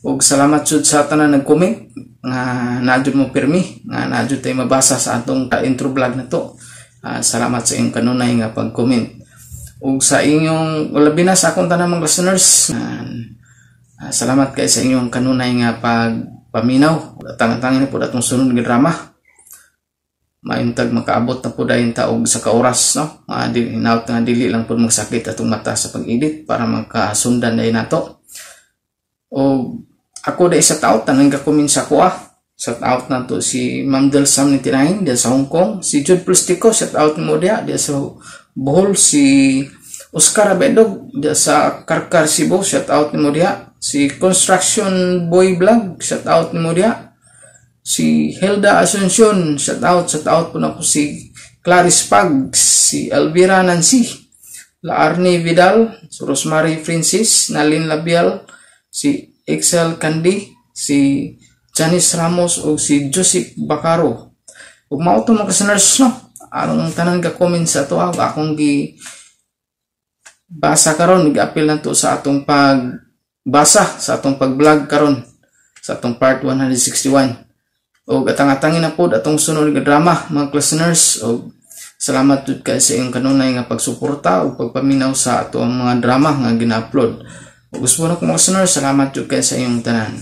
Ug salamat jud sa tanan nag-comment nga naa jud mo pirmi nga naa jud tay mabasa sa atong intro vlog na to. Salamat sa inyong kanunay nga pag-comment. Ug sa inyong labi na sa akong tanan mga listeners, salamat kay sa inyong kanunay nga pagpaminaw. Tangtangin na po atong sunod nga drama. Maintag makaabot na po dayon ta og sa ka oras, no? Di hinaut nga dili lang pud magsakit atong mata sa pag-edit para makasundan dayon nato. O ako dai sa out tanan ka comment sa ko ah. Shout out na to si Ma'am Del Sam 99 diya sa Hong Kong, si Jude Plastico, shout out mo diya diya sa Bohol, si Oscar Abedog diya sa Karkar, Cebu, shout out nimo diya, si Construction Boy Vlog, shout out nimo diya, si Hilda Asuncion, shout out po na ko si Clarice Pags, si Elvira Nancy, La Arnie Vidal, si Rosemary Francis, Nalin Labial, si Excel Candy, si Janice Ramos o si Joseph Bacaro. Ug mao to, mga listeners, no. Anong tanan ka comment sa ato akong gi basa karon, nag-apil na to sa atong pagbasa sa atong pag-vlog karon sa atong part 161. Og atang-atangin na pod atong sunod nga drama, mga listeners, og salamat jud kay sa iyong kanunay nga pagsuporta ug pagpaminaw sa ato ang mga drama nga gina-upload. Ug gusto na ko, mga listeners, salamat jud kay sa iyong tanan.